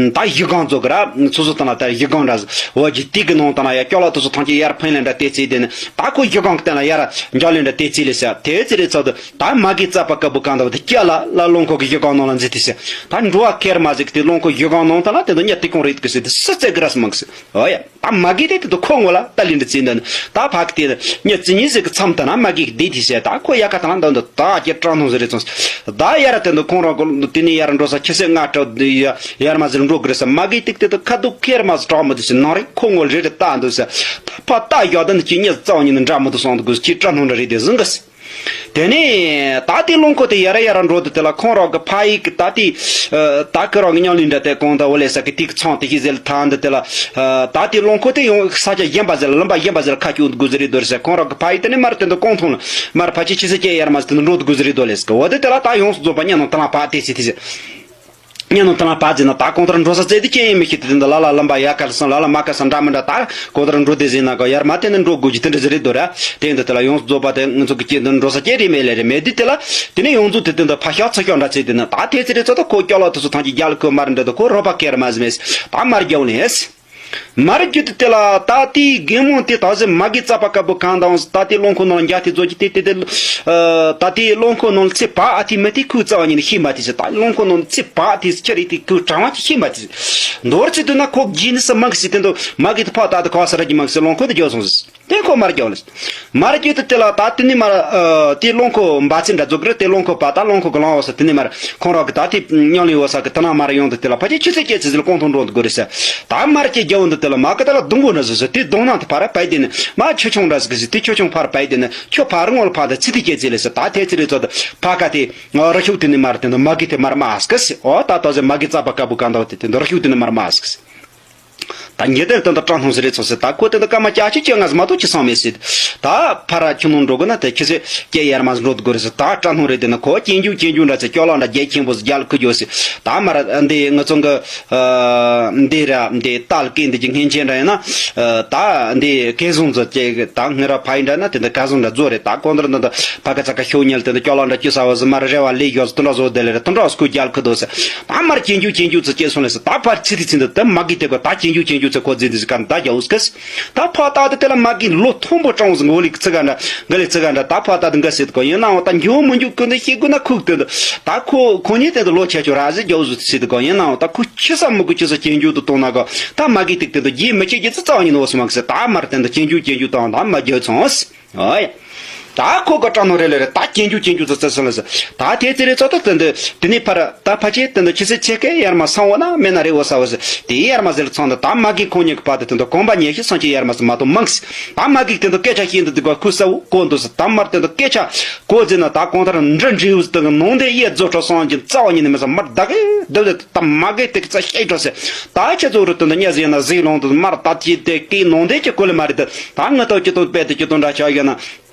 ད་གཞི་སྒང་ཚོ་གི་ར་སོ་སོ་དང་ལ་ད་གཞི་སྒང་འདྲ་འོ་གི་དེ་གི་ནང་དང་ལ་ཡ་སྐྱོ་ལ་དུ་སོ་ཐང་ཆེ་ཡར་ཕན་ལེན་འདྲ་དེ་ཚེ་དེ་ནི་ད་ཁོ་གཞི་སྒང་གི་སྟེང་ལ་ཡར་འཇག་ལེན་འདྲ་དེ་ཚེ་ལས་ཟེར་དེ་ཚེ་རེ་ཚོ་དུ་ད་མ་གི་རྩ་པ་དཀར་པོ་གང་འདྲ་བ་དེ་སྐྱ་ལ་ལ་རླངས་འཁོར་གི་གཞི་སྒང་ནང་ལ་འཛི་དེ་ཟེར་ད་འགྲོ་བ་ཁེར་མ་ཟིག་གི་དེ་རླངས་འཁོར་གཞི་སྒང་ནང་དང་ལ་དེ་ནི་ཉ་དེ་གོང་རེད་གི་ཟེར་དེ་སུ་རྩེ་གི་ར་སུ་མང་གི་ཟེར་འོ་ཡ། ད་མ་གི་དེ་དེ་དུ་ཁོ་ངོ་ལ་ད་ལི་འདྲ་ཚེ་འདི་ནི་ད་ཕ་གི་དེ་ནི་ཉ་ཙི་ཉི་ཟིག་གི་མཚམས་དང་ན་མ་གི་དེ་དེ་ཟེར་ད་ཁོ་ཡ་ཁ་དང་ན་འདི་འདི་ད་ཀྱི་སྐྲག་སྣང་ཟེར་རེ་ཚོང་ཟེར་ད་ཡར་དེ་འདི་ཁོང་རང་གོ་དེ་ནི་ཡར་འགྲོ་ས་ཁྱི་སེ་ང་སྐྲག་ཡར་མ་ཟེར་འགྲོ་གི་རེད་ས་མ་གི་ཏིག་ཏིག་ཏུ་ཁ་དུ་ཁེར་མ་ཟེར་གྲག་མི་དེ་ཟེར་ནང་རེ་ཁོ་ངོ་རེ་རེ་ད་འདི་ཟེར་ད་ཕ་ད་ཡག་ད་ནི་ཁྱི་ཉ་རྩ་བ་ཉིད་ནི་འདྲ་མི་དུ་སོང་འདུག་གི་ཁྱི་སྐྲག་སྣང་འདྲ་རེད་དེ་ཟིན་གི་ཟེར། དེ་ནས་ད་དེ་རླངས་འཁོར་དེ་ཡར་ཡར་འགྲོ་དུས་དེ་ལ་ཁོང་རང་གི་ཕ་ཡུལ་གྱི་ད་དེ་ད་ཁོ་རང་གི་མཉམ་ལས་འདྲ་དེ་གང་ད་འོ་ལས་ས་གི་དེ་གི་ཚང་དེ་ཤི་ཟེར་ལ་ཐང་འདི་དེ་ལ་ད་དེ་རླངས་འཁོར་དེ་ཡང་ས་ཆ་གཞན་པ་ཟེར་ལ་ལུང་པ་གཞན་པ་ཟེར་ལ་ཁ་སྐྱོད་དགོས་ཟེར་རེད་འདོད་ཟེར། ཁོང་རང་གི་ཕ་ཡུལ་དེ་ནས་མར་དེ་འདི་གང་ཐོང་ལ་མར་ཕ་ཆེ་ཆེ་ཟེར་སྐྱེ་ཡར་མ་ཟེར་དེ་འདི་འགྲོ་དུ་དགོས་ཟེར་རེད་འདོད་ལས་ས་གི་འོ་དེ་དེ་ལ་ད་ཡོངས་སུ་རྫོགས་པ་གཉའ་ནང་དེ་ལ་ཕ་དེ་ཟེར་དེ་ཟེར། གཉའ་ནང་དེ་ལ་ཕ་ཟེར་ན་ད་གང་ལྟར་འགྲོ་ས་བཙལ་དེ་སྐྱེ་ཡིན་མི་ཤེས་དེ་དེ་འདི་ལ་ལ་ལུང་པ་ཡ་གར་སོང་ལ་ལ་མ་གར་སོང་འདྲ་མི་འདྲ་ད་གང་ལྟར་འགྲོ་དེ་ཟེར་ན་གོ་ཡར་མ་དེ་ནས་འགྲོ་དགོས་ཀྱི་དེ་འདྲ་ཟེར་རེད་འདོད་ར། དེ་འདི་དེ་ལ་ཡོངས་སུ་རྫོགས་པ་དེ་ང་ཚོ་གི་སྐྱེ་འདི་འགྲོ་ས་སྐྱེ་རེད་མེད་ལེ་རེད་མེད་དེ་དེ་ལ་དེ་ནས་ཡོངས་རྫོགས་དེ་དེ་འདི་ཕ་ཤག་ཚ་ཤག་འདྲ་ཚེ་དེ་ན་ད་དེ་ཚེ་རེ་ཚོ་ད་ཁོ་སྐྱོ་ལ་དེ་ཚོ་ཐང་གི་རྒྱ་ལ་ཁོ་མར་འདྲ་དེ་ཁོ་རོ་པ་ཀེར་མ་ཟེར་མེད་ད་མར་རྒྱབ་ནས། མར་རྒྱུ་དེ་དེ་ལ་ད་དེའི་རྒན་མོ་དེ་ད་ཟེར་མ་གི་རྩ་པ་དཀར་པོ་གང་དང་ད་དེ་རླངས་འཁོར་ནང་ལ་འཇའ་དེ་རྫོགས་ཀྱི་དེ་དེ་དེ་ད་དེ་རླངས་འཁོར་ནང་ལ་ཚེ་བག་ཨ་ཐི་མི་ཐི་ཁུག་རྩ་བ་ཉིད་ནས་ཤེས་མ་དེ་ཟེར། ད་རླངས་འཁོར་ནང་ལ་ཚེ་བག་དེ་ཁྱེར་རེ་དེ་ཁུག་གྲང་བ་ཅི་ཤེས་མ་དེ་ཟེར། མདོར་ཚིག་དུ་ན་ཁོ་རྒྱུས་ནི་ས་མ་གི་ཟེར་དེ་འདུག་མ་གི་དེ་ཕག་ད་དེ་ཁོ་ས་ར་གི་མ་གི་ཟེར་རླངས་འཁོར་དེ་རྒྱབ་སོང་ཟེར། དེ་ཁོ་མར་རྒྱབ་ལ། མར་རྒྱུ་དེ་དེ་ལ་ད་དེ་ནི་མར་ཨ་དེ་རླངས་འཁོར་འབའ་ཚིག་འདྲ་རྫོགས་ཀྱི་རེད། དེ་རླངས་འཁོར་པ་ད་རླངས་འཁོར་གི་ལང་བ་ས་དེ་ནི་མར་ཁོང་རང་གི་ད་དེ་མཉམ་ལས་བ་ས་གི་དེ་ན་མར་ཡོང་དུ་དེ་ལ་ཕ་ཆེ་ཆུ་ཚོད་སྐྱེ་ཚེ་ཟིལ་གོང་ཐོང་འགྲོ་འདུག་གི་རེད་ཟེར། ད་མར་ཆེ་རྒྱབ་འདུག་དེ་ལ་མ་གི་དེ་ལ་སྡུག་པོ་འདྲ་ཟེར་ཟེར། དེ་སྡུག་ནང་དུ་ཕར་པའི་དེ་ནི་མ་ཆུ་ཆུང་འདྲ་ཟེར་གི་ཟེར། དེ་ཆུ་ཆུང་ཕར་པའི་དེ་ནི་ཆུ་ཕར་སྔོན་ལ་ཕར་དུ་ཚི་དེ་སྐྱེ་ཚེ་ལས་ཟེར། ད་དེ་ཚེ་རེ་ཚོ་དུ་ཕ་ག་དེ་རི་ཤུག་དེ་ནི་མར་དེ་འདུག་མ་གི་དེ་མར་མ་ཨ་སྐ་ཟེར། ཨོ་ད་ད་ཟེར་མ་གི་རྩ་པ་དཀར་པོ་གང་འདུག་དེ་དེ་འདུག་རི་ཤུག་དེ་ནི་མར་མ་ཨ་སྐ་ཟེར། ད་ཉེ་དེར་དོན་དུ་སྐྲག་སྣང་ཟེར་རེད་ཚོ་ཟེར། ད་ཁོ་དེ་འདི་སྐར་མ་བརྒྱད་ཅུ་གྱ་ལྔ་ཟིན་མ་གཏོགས་ཅི་སོང་མེད་ཟེར། ད་ཕར་ཁྱོད་ནང་འགྲོ་དགོས་ན་དེ་ཁྱེད་ཚོས་སྐྱེ་ཡར་མ་འགྲོ་དགོས་རེད་ཟེར། ད་སྐྲག་སྣང་རེད། དེ་ན་ཁོ་སྐྱེ་འཇུག་སྐྱེ་འཇུག་འདྲ་ཚེ་སྐྱོ་ལ་འདྲ་རྒྱལ་ཆེན་པོ་ཟེར་རྒྱལ་ཁུ་རྒྱོ་ཟེར། ད་མར་འདི་ང་ཚོ་གི་འདི་ར་འདི་ཏཱ་ལ་སྐད་འདི་ཅི་སྔན་ཆད་འདྲ་ཡིན་ན་ད་འདི་གེ་བཟུང་ཟེར་ཅེ་ད་ངེད་ར་ཕ་ཡིན་འདྲ་ན་དེ་འདི་ག་བཟུང་འདྲ་རྫོ་རེད། ད་གོང་དེར་འདི་འདི་ཕ་ག་ཚ་ག་ཤོག་ཉལ་དེ་འདི་སྐྱོ་ལ་འདྲ་སྐྱུ་ས་བ་ཟེར་མར་རེ་བ་ལས་ཡོད་ཟེར། དུ་འདྲ་བཟོ་དེ་ལེ་རེད། དུ་འདྲ་སྐུ་རྒྱལ་ཁུ་རྡོ་ཟེར། ད་མར་སྐྱེ་འཇུག་སྐྱེ་འཇུག་ཚེ་སྐྱེ་སོང་ལས་ཟེར། ད་ཕར་ཚི་དི་ཚི་འདི་ད་མ་གི་དེ་གོ་ད་སྐྱེ་འཇུག་སྐྱེ་འཇུག་ཚེ་ཁོ་རྫི་འདི་ཟེར་ག་ད་རྒྱ་འུ་སྐད། ད་ཕ་ཏག་དེ་དེ་ལ་མ་གི་ལོ་མཐོན་པོ་སྤྲང་ཟིག་འོ་ལི་ཚི་ག་འདྲ་འགའ་ལི་ཚི་ག་འདྲ། ད་ཕ་ཏག་དེ་འགའ་ཟེར་དེ་གོ་ཡིན་ནའང་ད་འགྱོ་མི་འགྱོ་ཀུན་ཏུ་ཤེས་དགོས་ན་ཁུག་དེ་འདི་ད་ཁོ་ཁོ་ཉིད་དེ་འདི་ལོ་ཆ་ཆོ་ར་ཟིག་རྒྱ་འུ་ཟིག་ཟེར་དེ་གོ་ཡིན་ནའང་ད་ཁོ་ཁྱི་ས་མི་གོ་ཁྱི་ས་སྐྱེ་འཇུག་ཏུ་གཏོང་ན་གོ་ད་མ་གི་ཏིག་དེ་འདི་རྗེས་མི་ཆེ་རྗེས་ཚི་རྩ་བ་ཉིད་ནོ་སི་མ་གི་ཟེར། ད་མར་དེ་འདི་སྐྱེ་འཇུག་སྐྱེ་འཇུག་དང་ད་མ་རྒྱ་ཚོང་ཟེར། ཨོ་ཡ། ད་ཁོ་ག་སྐྲག་སྣང་རེ་ལེ་རེ་ད་སྐྱེ་འཇུག་སྐྱེ་འཇུག་ཚ་ཚ་ཚ་ལ་ཟེར། ད་དེ་ཚེ་རེ་ཚོ་ད་དེ་འདི་དེ་ནས་ཕར་ད་ཕ་ཆེ་དེ་འདི་ཁྱི་སེ་ཆེ་གེ་ཡར་མ་སང་བ་ན་མེ་ན་རེ་འོ་ས་བ་ཟེར། དེ་ཡར་མ་ཟེར་ཚང་འདི་ད་མ་གི་ཁོང་ཉེ་གི་ཕ་དེ་དེ་འདི་གོམ་པ་ཉེ་ཤི་སང་ཆེ་ཡར་མ་ཟེར་མ་གཏོང་མང་ཟེར། ད་མ་གི་དེ་འདི་སྐད་ཆ་ཤེས་འདི་དེ་ག་ཁུ་ས་བུ་གོ་འདུག་ཟེར། ད་མར་དེ་འདི་སྐད་ཆ་གོ་ཟེར་ན་ད་གོང་ཐར་འདྲི་འདྲི་བུ་ཟེར་དེ་གི་ནང་དེ་ཡེ་རྫོ་ཁྲ་སང་གི་རྩ་བ་ཉིད་ནས་མི་ཟེར་མར་ད་གི་འདི་ད་མ་གི་དེ་གི་རྩ་ཤེས་འགྲོ་ཟེར། ད་ཁྱེད་ཚོ་རུ་དེ་འདི་ཉེ་ཟེར་ན་ཟིག་ལོང་དུ་མར་ད་ཅི་དེ་གི་ནང་དེ་ཅི་གོ་ལེ་མ་རེད། ད་ང་ཏོ་ཅི་ཏོ་པད་དེ་ཅི་ཏོ་འདྲ་ཆགས་ཡོད་ན།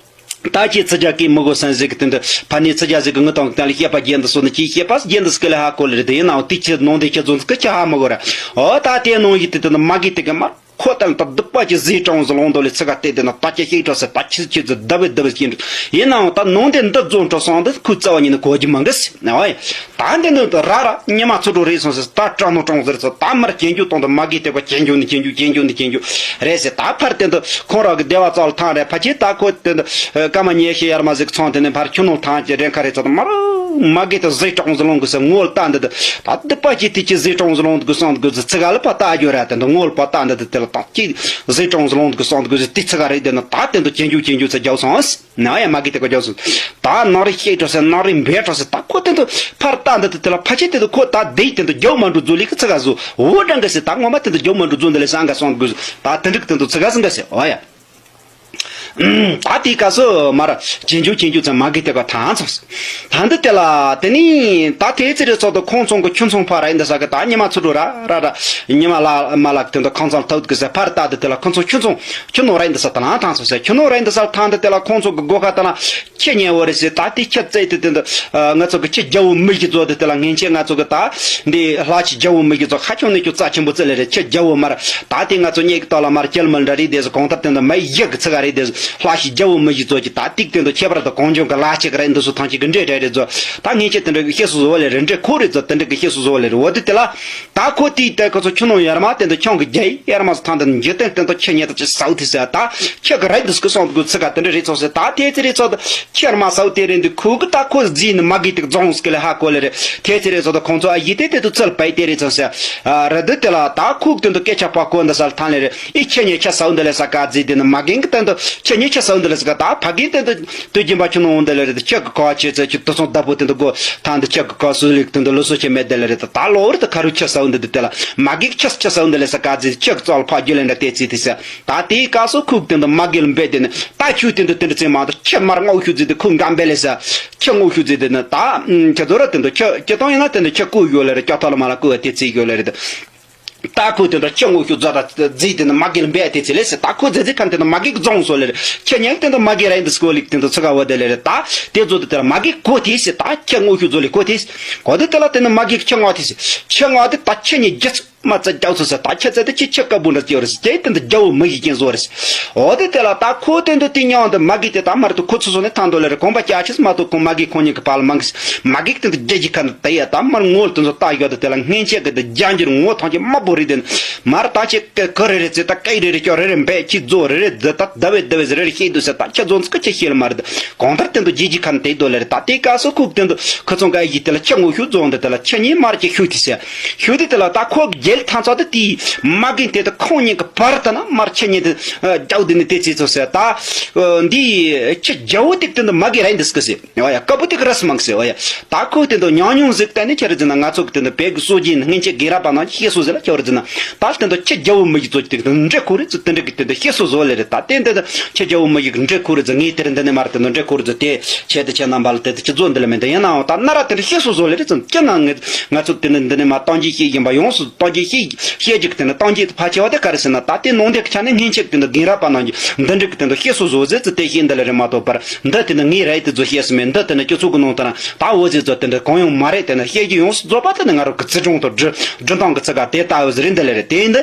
ད་ཅི་ཚི་རྒྱ་སྐད་མི་གོ་སན་ཟིག་གི་དེ་འདི་ཕ་ནི་ཚི་རྒྱ་ཟིག་གི་ངི་དང་གི་སྟེང་ལ་བཤད་པ་རྒྱན་དུ་སོ་ནི་ཅི་བཤད་པ་རྒྱན་དུ་སྐད་ལ་ཧ་གོ་ལེ་རེད། དེ་ཡིན་ནའང་དེ་ཁྱི་ནང་དེ་ཁྱི་རྫོང་ཚིག་གི་ཁྱི་ཧ་མི་གོ་ར། ཨོ་ད་དེ་ནང་ཡི་དེ་དེ་འདི་མ་གི་དེ་གི་མར་ཁོ་ལྟ་ལ་ད་སྡུག་པ་ཅི་ཟིག་གྲང་ཟི་ལོང་དོ་ལེ་ཚི་ག་དེ་དེ་ན་ད་ཅི་ཤེས་གྲོ་ཟེར། ད་ཁྱི་ཁྱི་ཟི་ལྡབ་བེ་ལྡབ་བེ་སྐྱིན་འགྲོ། ཡིན་ནའང་ད་ནང་དེ་འདི་རྫོང་འགྲོ་སོང་འདི་ཁུ་རྩ་བ་ཉིད་ནས་གོ་རྒྱུ་མང་གི་ཟེར་ན་ཨོ་ཡ། ད་འདི་ནི་ར་ར་ཉི་མ་ཚུར་འགྲོ་རེད་སོང་ཟེར། ད་སྐྲག་སྣང་སྐྲག་ཟེར་ཚོ་ད་མར་སྐྱེ་འཇུག་གཏོང་དུ་མ་གི་དེ་གོ་སྐྱེ་འཇུག་ནི་སྐྱེ་འཇུག་སྐྱེ་འཇུག་ནི་སྐྱེ་འཇུག་རེད་ཟེར། ད་ཕར་དེ་འདི་ཁོང་རང་གི་སྡེ་བ་ཙག་ལ་ཐང་རེད། ཕ་ཆེ་ད་ཁོ་དེ་འདི་སྐར་མ་ཉི་ཤུ་ཡར་མ་ཟིག་ཚང་དེ་ནས་ཕར་ཁྱུ་ནོར་ཐང་གི་རེན་ཁ་རེད་ཚོ་ད་མར་མ་གི་དེ་ཟིག་སྐྲག་ཟིག་ལོང་གི་ཟེར། ངོ་ལ་ལྟ་འདི་དེ་ད་སྡུག་པ་ཅི་དེ་ཅི་ཟིག་སྐྲག་ཟིག་ལོང་གི་སོང་གི་ཟེར། ཚི་ག་ལ་ཕར་ལྟ་རྒྱུ་ར་དེ་འདི་ངོ་ལ་ཕར་ལྟ་འདི་དེ་དེ་ལ་ད་ཅི་ཟིག་སྐྲག་ཟིག་ལོང་གི་སོང་གི་ཟེར། དེ་ཚི་ག་རེད། དེ་ནི་ད་དེ་འདི་སྐྱེ་འཇུག་སྐྱེ་འཇུག་ཚེ་རྒྱག་སོང་ཟེར། ན་ཡ་མ་གི་དེ་གོ་རྒྱག་སོང་། ད་ནང་རི་ཤེས་འགྲོ་ཟེར། ནང་རི་འབེལ་འགྲོ་ཟེར། ད་ཁོ་དེ་འདི་ཕར་ལྟ་འདི་དེ་དེ་ལ་ཕ་ཆེ་དེ་འདི་ཁོ་ད་དེ་དེ་འདི་རྒྱག་མ་འགྲོ་རྫོ་ལི་གི་ཚི་ག་བཟོ་འོ་འདྲ་འགའ་ཟེར། ད་ངོ་མ་དེ་འདི་རྒྱག་མ་འགྲོ་རྫོ་འདི་ལས་སང་ག་སོང་དགོས་ད་དེ་འདྲ་གི་དེ་འདི་ཚི་ག་ཟིག་འགའ་ཟེར། ཨོ་ཡ། ད་དེའི་སྐབས་སུ་མར་སྐྱེ་འཇུག་སྐྱེ་འཇུག་ཚེ་མ་གི་དེ་གོ་ཐང་ཚོགས། ད་འདི་དེ་ལ་དེ་ནི་ད་དེ་ཚེ་རེ་ཚོགས་དུ་ཁོང་ཚོང་གི་ཁྱུ་ཚོང་ཕ་ར་ཡིན་འདི་ས་གི་ད་ཉི་མ་ཚུར་འགྲོ་ར་ར་ར་ཉི་མ་ལ་མ་ལ་གི་དེ་འདི་ཁང་ཚང་ཐོག་གི་ཟེར། ཕར་ལྟ་འདི་དེ་ལ་ཁོང་ཚོ་ཁྱུ་ཚོང་ཁྱུ་ནོར་ར་ཡིན་འདི་ས་དེ་ལ་ཐང་ཚོགས་ཟེར། ཁྱུ་ནོར་ར་ཡིན་འདི་ས་ཐང་འདི་དེ་ལ་ཁོང་ཚོ་གི་སྒོ་ཁ་དེ་ལ་ཁྱི་ཉལ་བོ་རེད་ཟེར། ད་དེ་ཁྱི་བཙལ་དེ་དེ་འདི་ང་ཚོ་གི་ཁྱི་རྒྱ་བོ་མི་ཞིག་ཚོ་དེ་དེ་ལ་ངན་ཆེ་ང་ཚོ་གི་ད་འདི་ལྷ་ཁྱི་རྒྱ་བོ་མི་ཞིག་ཚོ་ཁ་ཆུང་ནས་ཁྱོད་རྩ་ཆེན་པོ་བཙལ་ལེ་རེད། ཁྱི་རྒྱ་བོ་མར་ད་དེ་ང་ཚོ་གཉིས་ཀྱི་ཐོག་ལ་མར་ཁྱེར་མི་འདྲ་རེད་དེ་ཚོ་གང་ལྟར་དེ་འདི་མི་ཡག་གི་ཚི་ག་རེད་དེ་ཚོ་ལྷ་ཁྱི་རྒྱ་བོ་མི་ཞིག་ཚོ་གི་ད་ཏིག་དེ་འདི་ཁྱད་པར་དུ་གངས་ལྗོངས་གི་ལྷ་ཁྱི་གི་རེད། འདི་ཚོ་ཐང་ཁྱི་གི་འདྲེ་འདྲ་རེད་ཚོ། ད་ངན་ཆེ་དེ་འདྲ་གི་ཤེས་སུ་བཟོ་བ་ལེ་རེད། འདྲེ་ཁོ་རེད་ཚོ་དེ་འདྲ་གི་ཤེས་སུ་བཟོ་བ་ལེ་རེད། འོ་དེ་དེ་ལ་ད་ཁོ་དེའི་ལྟ་ཁོ་ཚོ་ཁྱོད་ནང་ཡར་མ་དེ་འདི་ཁྱོད་ཀྱི་རྒྱ་ཡི་ཡར་མ་ཚོ་ཐང་དེ་འདི་འཇིག་རྟེན་སྟེང་དུ་ཁྱི་ཉལ་ཐ་ཅི་ཟའུ་ཐི་ཟེར། ད་ཁྱི་གི་རེད་འདུག་གི་སོང་གི་ཚི་ག་དེ་འདྲ་རེད་ཚོ་ཟེར། ད་དེ་ཚེ་རེད་ཚོ་ད་ཁྱི་ཡར་མ་ཟའུ་དེ་རེད་འདུག་ཁུ་གི་ད་ཁོ་རྫི་ནི་མ་གི་དེ་རྫོང་སྐད་ལ་ཧ་གོ་ལེ་རེད། དེ་ཚེ་རེད་ཚོ་ད་ཁོང་ཚོ་ཨ་ཡི་དེ་དེ་དུ་ཚུལ་པའི་དེ་རེད་ཚོ་ཟེར། ར་འདི་དེ་ལ་ད་ཁུག་དེ་འདུག་སྐད་ཆ་པ་གོ་འདི་སལ་ཐང་ལེ་རེད། ཨི་ཁྱི་ཉལ་ཁྱི་ཟའུ་འདི་ལས་ས་ག་རྫི་དེ་ནི་མ་གི་གི་སྟེང་དུ་ཁྱི་ ཉིད་ཁྱི་ཟ་འདི་ལ་ཟེར་ག་ད་ཕ་གིའི་སྟེང་དུ་དུས་རྒྱུན་པ་ཁྱི་ནང་འོང་འདི་ལ་རེད། ད་ཁྱི་གི་ཁ་བ་ཆེ་ཚད་ཁྱི་དུ་སོང་བདག་པོ་སྟེང་དུ་སྒོ་ཐང་འདི་ཁྱི་གི་ཁ་སུ་ལིག་སྟེང་དུ་ལོ་སོ་ཆེ་མེད་འདི་ལ་རེད། ད་ད་ལོ་བར་དུ་ཁ་རུ་ཁྱི་ཟ་འདི་འདི་དེ་ལ་མ་གིའི་ཁྱི་ཁྱི་ཟ་འདི་ལ་ཟེར་ག་ཟེར། ཁྱི་གི་རྩ་ལ་ཕ་རྒྱུ་ལེན་འདྲ་དེ་ཚེ་དེ་ཟེར། ད་དེའི་སྐབས་སུ་ཁུག་སྟེང་དུ་མ་གི་ལ་འབད་དེ་ནི་ད་ཁྱུ་སྟེང་དུ་དེ་འདྲ་ཚེ་མ་ད་ཁྱི་མར་སྔོག་ཤུགས་ཟེར་དེ་ཁུག་འགའ་འབད་ལེ་ཟེར། ཁྱི་སྔོག་ཤུགས་ཟེར་དེ་ནི་ད་ཁྱི་ཟོ་ར་སྟེང་དུ་ཁྱི་ཁྱི་སྟོང་ཡིན་ན་སྟེང་དུ་ཁྱི་བཀོལ་ཡོད་ལེ་རེད། ཀྱ་ཐོ་ལ་མ་ལ་བཀོལ་བ་དེ་ཚེ་ཡོད་ལེ་རེད། ད་ཁོ་དེ་འདྲ་ཁྱི་སྔོག་ཤུགས་རྫོགས་ད་རྫིས་དེ་ནི་མ་གི་ལ་འབད་དེ་ཚེ་ལེ་ཟེར། ད་ཁོ་རྫི་རྫི་ཁ་དེ་ནི་མ་གི་གི་རྫོང་སོ་ལེ་རེད། ཁྱི་ཉག་དེ་འདྲ་མ་གི་ར་ཡིན་དུ་སྐོ་ལིག་དེ་འདྲ་ཚུ་ག་བ་དེ་ལེ་རེད། ད་དེ་རྫོགས་དེ་དེ་ལ་མ་གི་གོ་དེ་ཟེར། ད་ཁྱི་སྔོག་ཤུགས་རྫོགས་ལེ་གོ་དེ་ཟེར། གོ་དེ་དེ་ལ་དེ་ནི་མ་གི་ཁྱི་ངག་དེ་ཟེར། ཁྱི་ངག་དེ་ད་ཁྱི་ཉིད་རྒྱ་ཚུ་མ་རྩ་རྒྱ་ཚུ་ཟེར། ད་ཁྱི་རྩ་དེ་ཁྱི་ཁྱི་དཀར་པོ་འདྲ་སྐྱེ་བ་རེད་ཟེར། དེ་དེ་འདྲ་རྒྱ་བོ་མི་ཡི་རྐྱེན་བཟོ་རེད་ཟེར། འོ་དེ་དེ་ལ་ད་ཁོ་དེ་འདྲ་དེ་ཉག་འདི་མ་གི་དེ་ད་མར་དུ་ཁོ་ཚུ་སོང་ནས་ཐང་དོ་ལེ་རེད། གོམ་པ་རྒྱ་ཆེ་མ་གཏོགས་ཁོ་མ་གི་ཁོ་ཉིད་ཀྱི་བར་ལ་མ་གི་ཟེར། མ་གི་དེ་འདྲ་རྒྱ་གི་ཁ་འདི་དེ་ཡ་ད་མར་ངོ་དེ་ཚོ་ལྟ་ཡོད་དེ་དེ་ལ་སྔན་ཆད་ཀྱི་དེ་རྒྱ་འགྱུར་ངོ་ཐང་ཆད་དམར་པོ་རེད། དེ་མར་ད་ཆད་ཀི་རེ་རེ་ཚེ་ད་ཀི་རེ་རེ་སྐྱོ་རེ་རེ་འབད་ཁྱི་རྫོགས་རེ་རེ་འདི་ད་ཟླ་བའི་ཟླ་བའི་ཟེར་རེ་རེ་སྐྱེ་དུ་ཟེར། ད་ཁྱི་རྫོགས་ཚུ་ཀི་ཁྱི་ཤེས་ལ་མ་རེད། གང་ལྟར་དེ་འདྲ་རྒྱ་གི་ཁ་འདི་དེ་དོ་ལེ་རེད། ད་དེའི་སྐབས་སུ་ཁུག་དེ་འདྲ་ཁོ་ཚོ་འགའ་ཡི་དེ་ལ་ཁྱི་སྔོག་ཤུགས་རྫོགས་འདི་དེ་ལ་ཁྱི་ཉིད་མར་གྱི་ཤུགས་དེ་ཟེར། ཤུགས་དེ་དེ་ལ་ད་ཁོ་རྒྱལ་ཐང་ཚོ་དེ་དེའི་མ་གི་དེ་དེ་ཁོང་ཉིད་ཀྱི་བར་དུ་ན་མར་ཁྱི་ཉིད་དེ་རྒྱ་བོ་དེ་ནི་དེ་ཚེ་ཚོ་ཟེར། ད་འདི་ཁྱི་རྒྱ་བོ་དེ་དེ་འདྲ་མ་གི་ར་ཡིན་དུ་སྐུ་ཟེར། ཨོ་ཡ། དཀར་པོ་དེ་གི་རས་མང་གི་ཟེར། ཨོ་ཡ། ད་ཁོ་དེ་འདྲ་ཉུང་ཉུང་ཟིག་ད་ནི་ཁྱེད་ར་ཟེར་ན་ང་ཚོ་གི་དེ་འདྲ་བོད་ཀྱི་སྲོལ་རྒྱུན་སྔན་ཆད་རྒན་རབས་པ་རྣམས་ཀྱིས་བཤད་སྲོལ་ཟེར་ལ་ཁྱེད་ར་ཟེར་ན་ད་དེ་འདྲ་ཁྱི་རྒྱ་བོ་མི་གི་ཚོ་དེ་འདྲ་འདྲེ་ཁོ་རེ་ཚོ་དེ་འདྲ་གི་དེ་འདྲ་བཤད་སྲོལ་བཟོ་ལེ་རེད། ད་དེ་འདྲ་ཁྱི་རྒྱ་བོ་མི་གི་འདྲེ་ཁོ་རེ་ཚོ་ངས་དེ་རིང་འདི་ནས་མར་དེ་འདྲ་འདྲེ་ཁོ་རེ་ཚོ་དེ་ཆེད་དུ་ཁྱེད་རྣམ་པ་ལ་དེ་དེ་ཁྱི་ཚོ་འདི་ལ་མེད་དེ་ཡིན་ནའང་ད་གནའ་རབས་དེ་འདྲ་བཤད་སྲོལ་བཟོ་ལེ་རེད། ཚོ་ཁྱེད་ང་ངས་ང་ཚོ་དེ་འདྲ་འདི་ནས་མར་སྟོང་རྒྱས་བཤད་བཞིན་པ་ཡོངས་སུ་སྟོང་རྒྱས་བཤད་བཤད་རྒྱུ་གི་དེ་འདྲ་སྟོང་རྒྱས་དེ་ཕལ་ཆེ་བ་དེ་ག་རེ་ཟེར་ན་ད་དེ་ནང་དེ་གི་ཆ་ནས་སྔན་ཆད་གི་དེ་འདྲ་རྒན་རབས་པ་རྣམས་ཀྱིས་འདི་འདྲ་གི་དེ་འདྲ་བཤད་སྲོལ་བཟོ་ཟེར་ཚུལ་དེ་བཤད་འདི་ལ་རེད་མ་གཏོགས་པར། འདི་དེ་ནི་ངའི་ར་ཡི་དེ་ཚོ་བཤད་སུ་མེད། འདི་དེ་ནི་སྤྱི་ཚོགས་ཀྱི་ནང་དུ་ན་ད་འོ་ཟེར་ཚོ་དེ་འདྲ་གང་ཡང་མ་རེད། དེ་ནི་བཤད་རྒྱུ་ཡོངས་སུ་རྫོགས་པ་དེ་ནི་ང་རང་གི་བརྩི་སྲུང་དང་སྒྲུབ་སྒྲུབ་སྟངས་ཀྱི་ཚུལ་ཁ་དེ་ལྟ་བུ་ཟེར་རེད། འདི་ལ་རེད། དེ་འདི་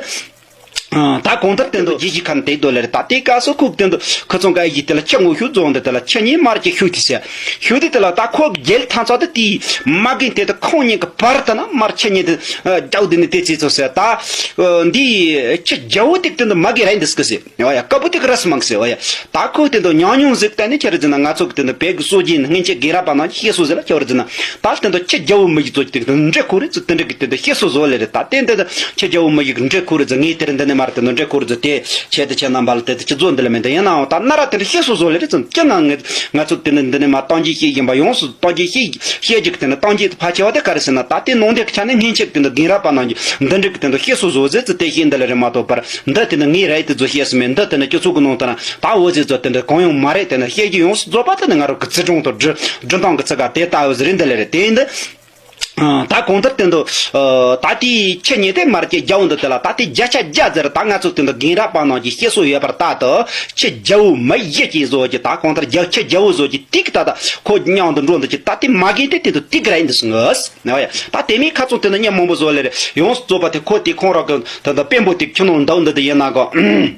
ད་གང་ལྟར་དེ་འདི་རྒྱལ་སྤྱིའི་ཁ་ནས་དེ་འདི་ལ་རེད། ད་དེའི་སྐབས་སུ་ཁུག་དེ་འདི་ཁོ་ཚོ་འགའ་ཡིས་དེ་ལ་ཁྱི་སྔོག་ཤུགས་རྫོགས་འདི་དེ་ལ་ཁྱི་ཉིད་མར་གྱི་ཤུགས་དེ་ཟེར། ཤུགས་དེ་དེ་ལ་ད་ཁོ་རྒྱལ་ཐང་ཚོ་དེ་དེའི་མ་གི་དེ་དེ་ཁོང་གཉིས་ཀྱི་བར་དུ་ན་མར་ཁྱི་ཉིད་དེ་རྒྱའུ་དེ་ནི་དེ་ཚེ་ཚོ་ཟེར། ད་འདི་ཁྱི་རྒྱའུ་དེ་དེ་འདི་མ་གི་ར་ཡིན་འདི་སྐུ་ཟེར། ཨོ་ཡ། དཀར་པོ་དེ་གི་རས་མང་གི་ཟེར། ཨོ་ཡ། ད་ཁོ་དེ་འདྲ་ཉུང་ཉུང་ཟིག་ད་ནི་ཁྱེད་ར་ཟེར་ན་ང་ཚོ་གི་དེ་འདྲ་བོད་ཀྱི་སྲོལ་རྒྱུན་སྔན་ཆད་རྒན་རབས་པ་རྣམས་ཀྱིས་བཤད་སྲོལ་ཟེར་ལ་ཁྱེད་ར་ཟེར་ན་ད་དེ་འདྲ་ཁྱི་རྒྱ་བོ་མི་ཡི་ཚོ་གི་དེ་འདྲ་འདྲེ་ཁོ་རེ་ཚོ་དེ་འདྲ་གི་དེ་འདྲ་བཤད་སྲོལ་བཟོ་ལེ་རེད། ད་དེ་འདྲ་ཁྱི་རྒྱ་བོ་མི་ཡི་གི་འདྲེ་ཁོ་རེ་ཚོ་ངས་དེ་རིང་འདི་ནས་མར་དེ་འདྲ་འདྲེ་ཁོ་རེ་ཚོ་དེ་ཆེད་དུ་ཁྱེད་རྣམ་པ་ལ་དེ་དེ་ཁྱི་ཚོ་འདི་ལ་མེད་དེ་ཡིན་ནའང་ད་གནའ་རབས་དེ་འདྲ་བཤད་སྲོལ་བཟོ་ལེ་རེད་ཚོ་ཁྱེད་ང་ང་ང་ཚོ་དེ་འདྲ་འདི་ནས་མར་སྟོང་རྒྱས་བཤད་བཞིན་པ་ཡོངས་སུ་སྟོང་རྒྱས་བཤད་བཤད་རྒྱུ་གི་དེ་འདྲ་སྟོང་རྒྱས་དེ་ཕལ་ཆེ་བ་དེ་ག་རེ་ཟེར་ན་ད་དེ་ནང་དེ་གི་ཆ་ནས་སྔན་ཆད་གི་དེ་འདྲ་རྒན་རབས་པ་རྣམས་ཀྱིས་འདི་འདྲ་གི་དེ་འདྲ་བཤད་སྲོལ་བཟོ་ཟེར་ཚུལ་དེ་བཤད་འདི་ལ་རེད་མ་གཏོགས་པར། འདི་དེ་ནི་ངའི་ར་ཡི་དེ་ཚོ་བཤད་སུ་མེད། འདི་དེ་ནི་སྤྱི་ཚོགས་ཀྱི་ནང་དུ་ན་ད་འོ་ཟེར་ཚོ་དེ་འདྲ་གང་ཡང་མ་རེད། དེ་ནི་བཤད་རྒྱུ་ཡོངས་སུ་རྫོགས་པ་དེ་ནི་ང་རང་གི་བརྩི་སྲུང་དང་སྒྲུབ་སྒྲུབ་སྟངས་ཀྱི་ཚུལ་ཁ་དེ་ལྟ་བུ་ཟེར་རེད། འདི་ལ་རེད། དེ་འདི་ད་གང་ལྟར་དེ་འདི་ད་དེའི་ཁྱི་ཉིད་དེ་མར་གྱི་རྒྱ་བོ་འདི་དེ་ལ་ད་དེ་བརྒྱ་ཆ་བརྒྱ་ཟེར། ད་ང་ཚོ་དེ་འདི་རྒན་རབས་པ་རྣམས་ཀྱིས་བཤད་སྲོལ་ཡོད་པར་ལྟར་དུ་ཁྱི་རྒྱ་བོ་མི་ཡི་ཅན་བཟོ་གི་ད་གང་ལྟར་རྒྱ་ཁྱི་རྒྱ་བོ་བཟོ་གི་ཏིག་ད་ད་ཁོ་མཉམ་དུ་འགྲོ་འདི་ཀྱི་ད་དེ་མ་གི་དེ་དེ་འདི་ཏིག་ར་ཡིན་འདི་སུ་ངོས། ཨོ་ཡ། ད་དེ་མིན་ཁ་ཚོན་དེ་ནི་མྱི་མང་པོ་བཟོ་ལེ་རེད། ཡོངས་སུ་རྫོགས་པ་དེ་ཁོ་དེ་ཁོང་རང་གི་ད་ལྟ་དཔོན་པོ་དེ་ཁྱི་ནང་འདུག་འདི་དེ་ཡིན་ན་གོ་ཨ།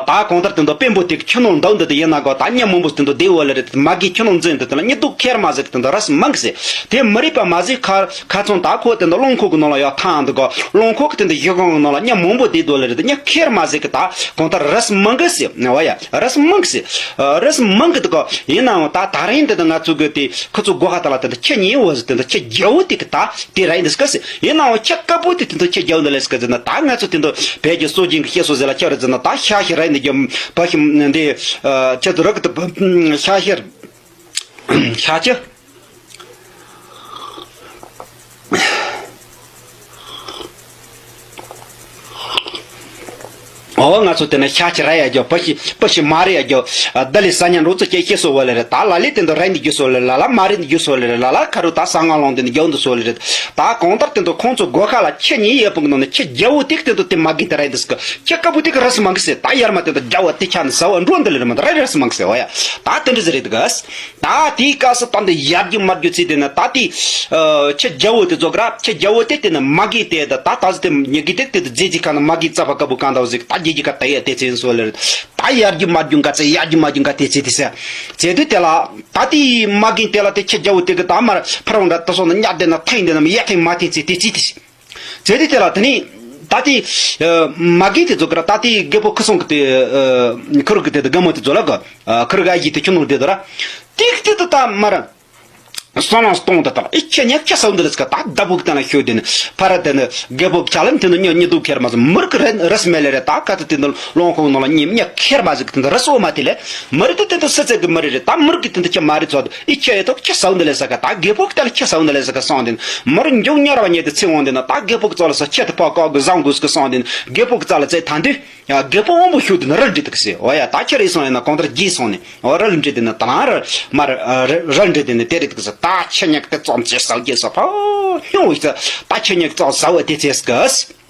ད་གང་ལྟར་དེ་འདུག་དཔོན་པོ་དེ་ཁྱི་ནང་འདུག་འདི་དེ་ཡིན་ན་གོ་ད་མྱི་མང་པོ་དེ་འདུག་བསྡད་ཡོད་ལེ་རེད། མ་གི་ཁྱི་ནང་འཛུལ་འདི་དེ་ལ་མྱི་སྡུག་ཁེར་མ་ཟིག་དེ་འདུག་རས་མང་གི་ཟེར། དེ་མི་རིགས་པ་མ་ཟིག་ཁ་ཁ་ཚོན་ད་ཁོ་དེ་འདུག་རླངས་འཁོར་གི་ནང་ལ་ཡར་ཐང་འདི་གོ་རླངས་འཁོར་གི་དེ་འདུག་གཞི་སྒང་གི་ནང་ལ་མྱི་མང་པོ་བསྡད་འདུག་ལེ་རེད། དེ་མྱི་ཁེར་མ་ཟིག་གི་ད་གང་ལྟར་རས་མང་གི་ཟེར། ཨོ་ཡ། རས་མང་གི་ཟེར། རས་མང་གི་འདུག་གོ་ཡིན་ནའང་ད་ད་རིང་འདི་འདུག་ང་ཚོ་གི་དེ་ཁོ་ཚོ་སྒོ་ཁ་ད་ལ་དེ་འདུག་ཁྱི་ཉེ་བོ་ཟེར་དེ་འདུག་ཁྱི་རྒྱ་བོ་དེ་གི་ད། དེ་ར་ཡིན་འདི་སྐད་ཟེར། ཡིན་ནའང་ཁྱི་དཀར་པོ་དེ་དེ་ཚོ་ཁྱི་རྒྱ་བོ་འདི་ལ་སྐད་ཟེར་ན། ད་ང་ཚོ་དེ་འདུག་བོད་ཀྱི་སྲོལ་རྒྱུན་གྱི་བཤད་སྲོལ་ཟེར་ལ་ཁྱི་རེད་ཟེར་ན། ད་ཤ་ཤི་ར་ཡིན་འདི་རྒྱ་བ་ཤི་འདི་ཁྱི་དུ་ར་གི་དུ་ཤ་ཤི་ཤ་ཁྱི། ཨོ་ང་ཚོ་དེ་ནས་ཤ་ཁྱི་ར་ཡ་རྒྱོ་པ་ཤི་པ་ཤི་མ་རེ་ཡ་རྒྱོ། ད་ལི་ས་ཉ་འགྲོ་ཚོ་ཁྱི་ཤི་སོ་བ་ལེ་རེད། ད་ལ་ལི་དེ་འདུག་ར་ཡིན་འདི་རྒྱུ་སོ་ལེ་རེད། ལ་ལ་མ་རེ་འདི་རྒྱུ་སོ་ལེ་རེད། ལ་ལ་ཁ་རུ་ད་ས་ང་ལོང་དེ་འདུག་རྒྱ་བོ་འདི་སོ་ལེ་རེད། ད་གང་ལྟར་དེ་འདུག་ཁོང་ཚོ་སྒོ་ཁ་ལ་ཁྱི་ཉེ་ཡོད་པོ་གི་ནང་ནས་ཁྱི་རྒྱ་བོ་དེ་དེ་འདུག་དེ་མ་གི་དེ་ར་ཡིན་འདི་སྐད་ཁྱི་དཀར་པོ་དེ་གི་རས་མང་གི་ཟེར། ད་ཡར་མ་དེ་འདུག་རྒྱ་བོ་དེ་ཆ་ནས་ཟ་བ་འགྲོ་འདི་ལེ་རེད་མ་འདུག་ར་ཡི་རས་མང་གི་ཟེར། ཨོ་ཡ། ད་དེ་འདྲ་ཟེར་རེད་འདུག་ག་ད་དེའི་སྐབས་སུ་ད་འདི་ཡར་རྒྱུ་མར་རྒྱུ་ཚེ་དེ་ན་ད་དེ་ཁྱི་རྒྱ་བོ་དེ་ཚོ་ག་ར་ཁྱི་རྒྱ་བོ་དེ་དེ་ན་མ་གི་དེ་ད་ད་ད་ཟེར་དེ་ཉེ་གི་དེ་དེ་དེ་རྫས་ཀྱི་ཁ་ན་མ་གི་རྩ་བ་དཀར་པོ་གང་ད་བ་ཟིག་ད་རྒྱལ་གྱི་ཁ་ད་ཡ་དེ་ཚེ་ཡིན་སོ་ལེ་རེད། ད་ཡར་རྒྱུ་མར་རྒྱུ་འགའ་ཚེ་ཡར་རྒྱུ་མར་རྒྱུ་འགའ་དེ་ཚེ་དེ་ཟེར། ཚེ་དེ་དེ་ལ་ད་དེ་མ་གི་དེ་ལ་དེ་ཁྱི་རྒྱ་བོ་དེ་གི་ད་མར་ཕ་རོང་འདྲ་ད་སོང་ན་ཉག་དེ་ན་ཐེངས་དེ་ན་མི་ཡ་ཐེངས་མ་ཐེངས་ཚེ་དེ་ཚེ་དེ་ཟེར། ཚེ་དེ་དེ་ལ་དེ་ནི་ད་དེ་མ་གི་དེ་ཚོ་གི་ར་ད་དེ་རྒད་པོ་ཁུ་སོང་གི་དེ་ཁུ་རུ་གི་དེ་དེ་རྒན་མོ་དེ་ཚོ་ལ་གི་ཁུ་རུ་ག་ཡི་དེ་ཁྱི་ནོར་དེ་དོ་ར་ཏིག་ཏིག་ཏུ་ད་མར། སོང་ལ་སྟོང་དུ་བཏང་། ཨི་ཁྱེད་ཉག་ཁྱེད་ས་འདི་ལ་ཟེར་ག་ད་བདག་པོ་གི་སྟེང་ལ་ཤོད་དེ་ནི་ཕ་ར་དེ་ནི་རྒད་པོ་གི་ཆ་ལ་དེ་ནི་ཉོ་ཉི་དུ་ཁེར་མ་ཟིག་མུར་གི་རེ་རེས་མེད་ལེ་རེ། ད་ག་ད་དེ་ནི་ལོང་ཁོག་ནང་ལ་ཉི་མ་ཉག་ཁེར་མ་ཟིག་དེ་ནི་རེས་སོ་མ་དེ་ལེ། མུར་དེ་དེ་ནི་སི་ཚེ་གི་མུར་རེ་རེ། ད་མུར་གི་དེ་ནི་ཁྱེད་མ་རེ་ཚོ་ཨི་ཁྱེད་ཡེ་ཐོག་ཁྱེད་ས་འདི་ལ་ཟེར་ག་ད་རྒད་པོ་གི་སྟེང་ལ་ཁྱེད་ས་འདི་ལ་ཟེར་ག་སོང་དེ་ནི་མུར་མགྱོགས་ཉར་བ་ཉེ་དེ་ཚེ་འོང་དེ་ནི་ད་རྒད་པོ་གི་ཚོ་ལ་ས་ཁྱེད་དེ་ཕ་ཀོག་གི་བཟང་དགོས་གི་སོང་དེ་ནི་རྒད་པོ་གི་རྩ་ལ་བཙལ་ཐང་དུས། ཡ། རྒད་པོ་དབང་པོ་ཤུགས་དེ་ནི་རལ་འདྲེ་དུ་གི་ཟེར། འོ་ཡ། ད་ཁྱེད་རེ་སོང་ཡིན་ན་གང་ལྟར་རྒྱས་སོང་ནས། འོ་རལ་འདྲེ་དེ་ནི་ད་ལང་ར་མ་ར་རལ་འདྲེ་དེ་ནི་དེ་རེད་དུ་གི་ཟེར། ད་ཁྱེད་ཉག་དེ་ཙམ་ཅེས་ཟ་རྒྱས་ས་ཕ་ཉོ་ཡི་ཟེར། ད་ཁྱེད་ཉག་ཙམ་ཟ་བ་དེ་ཚེ་སྐུ།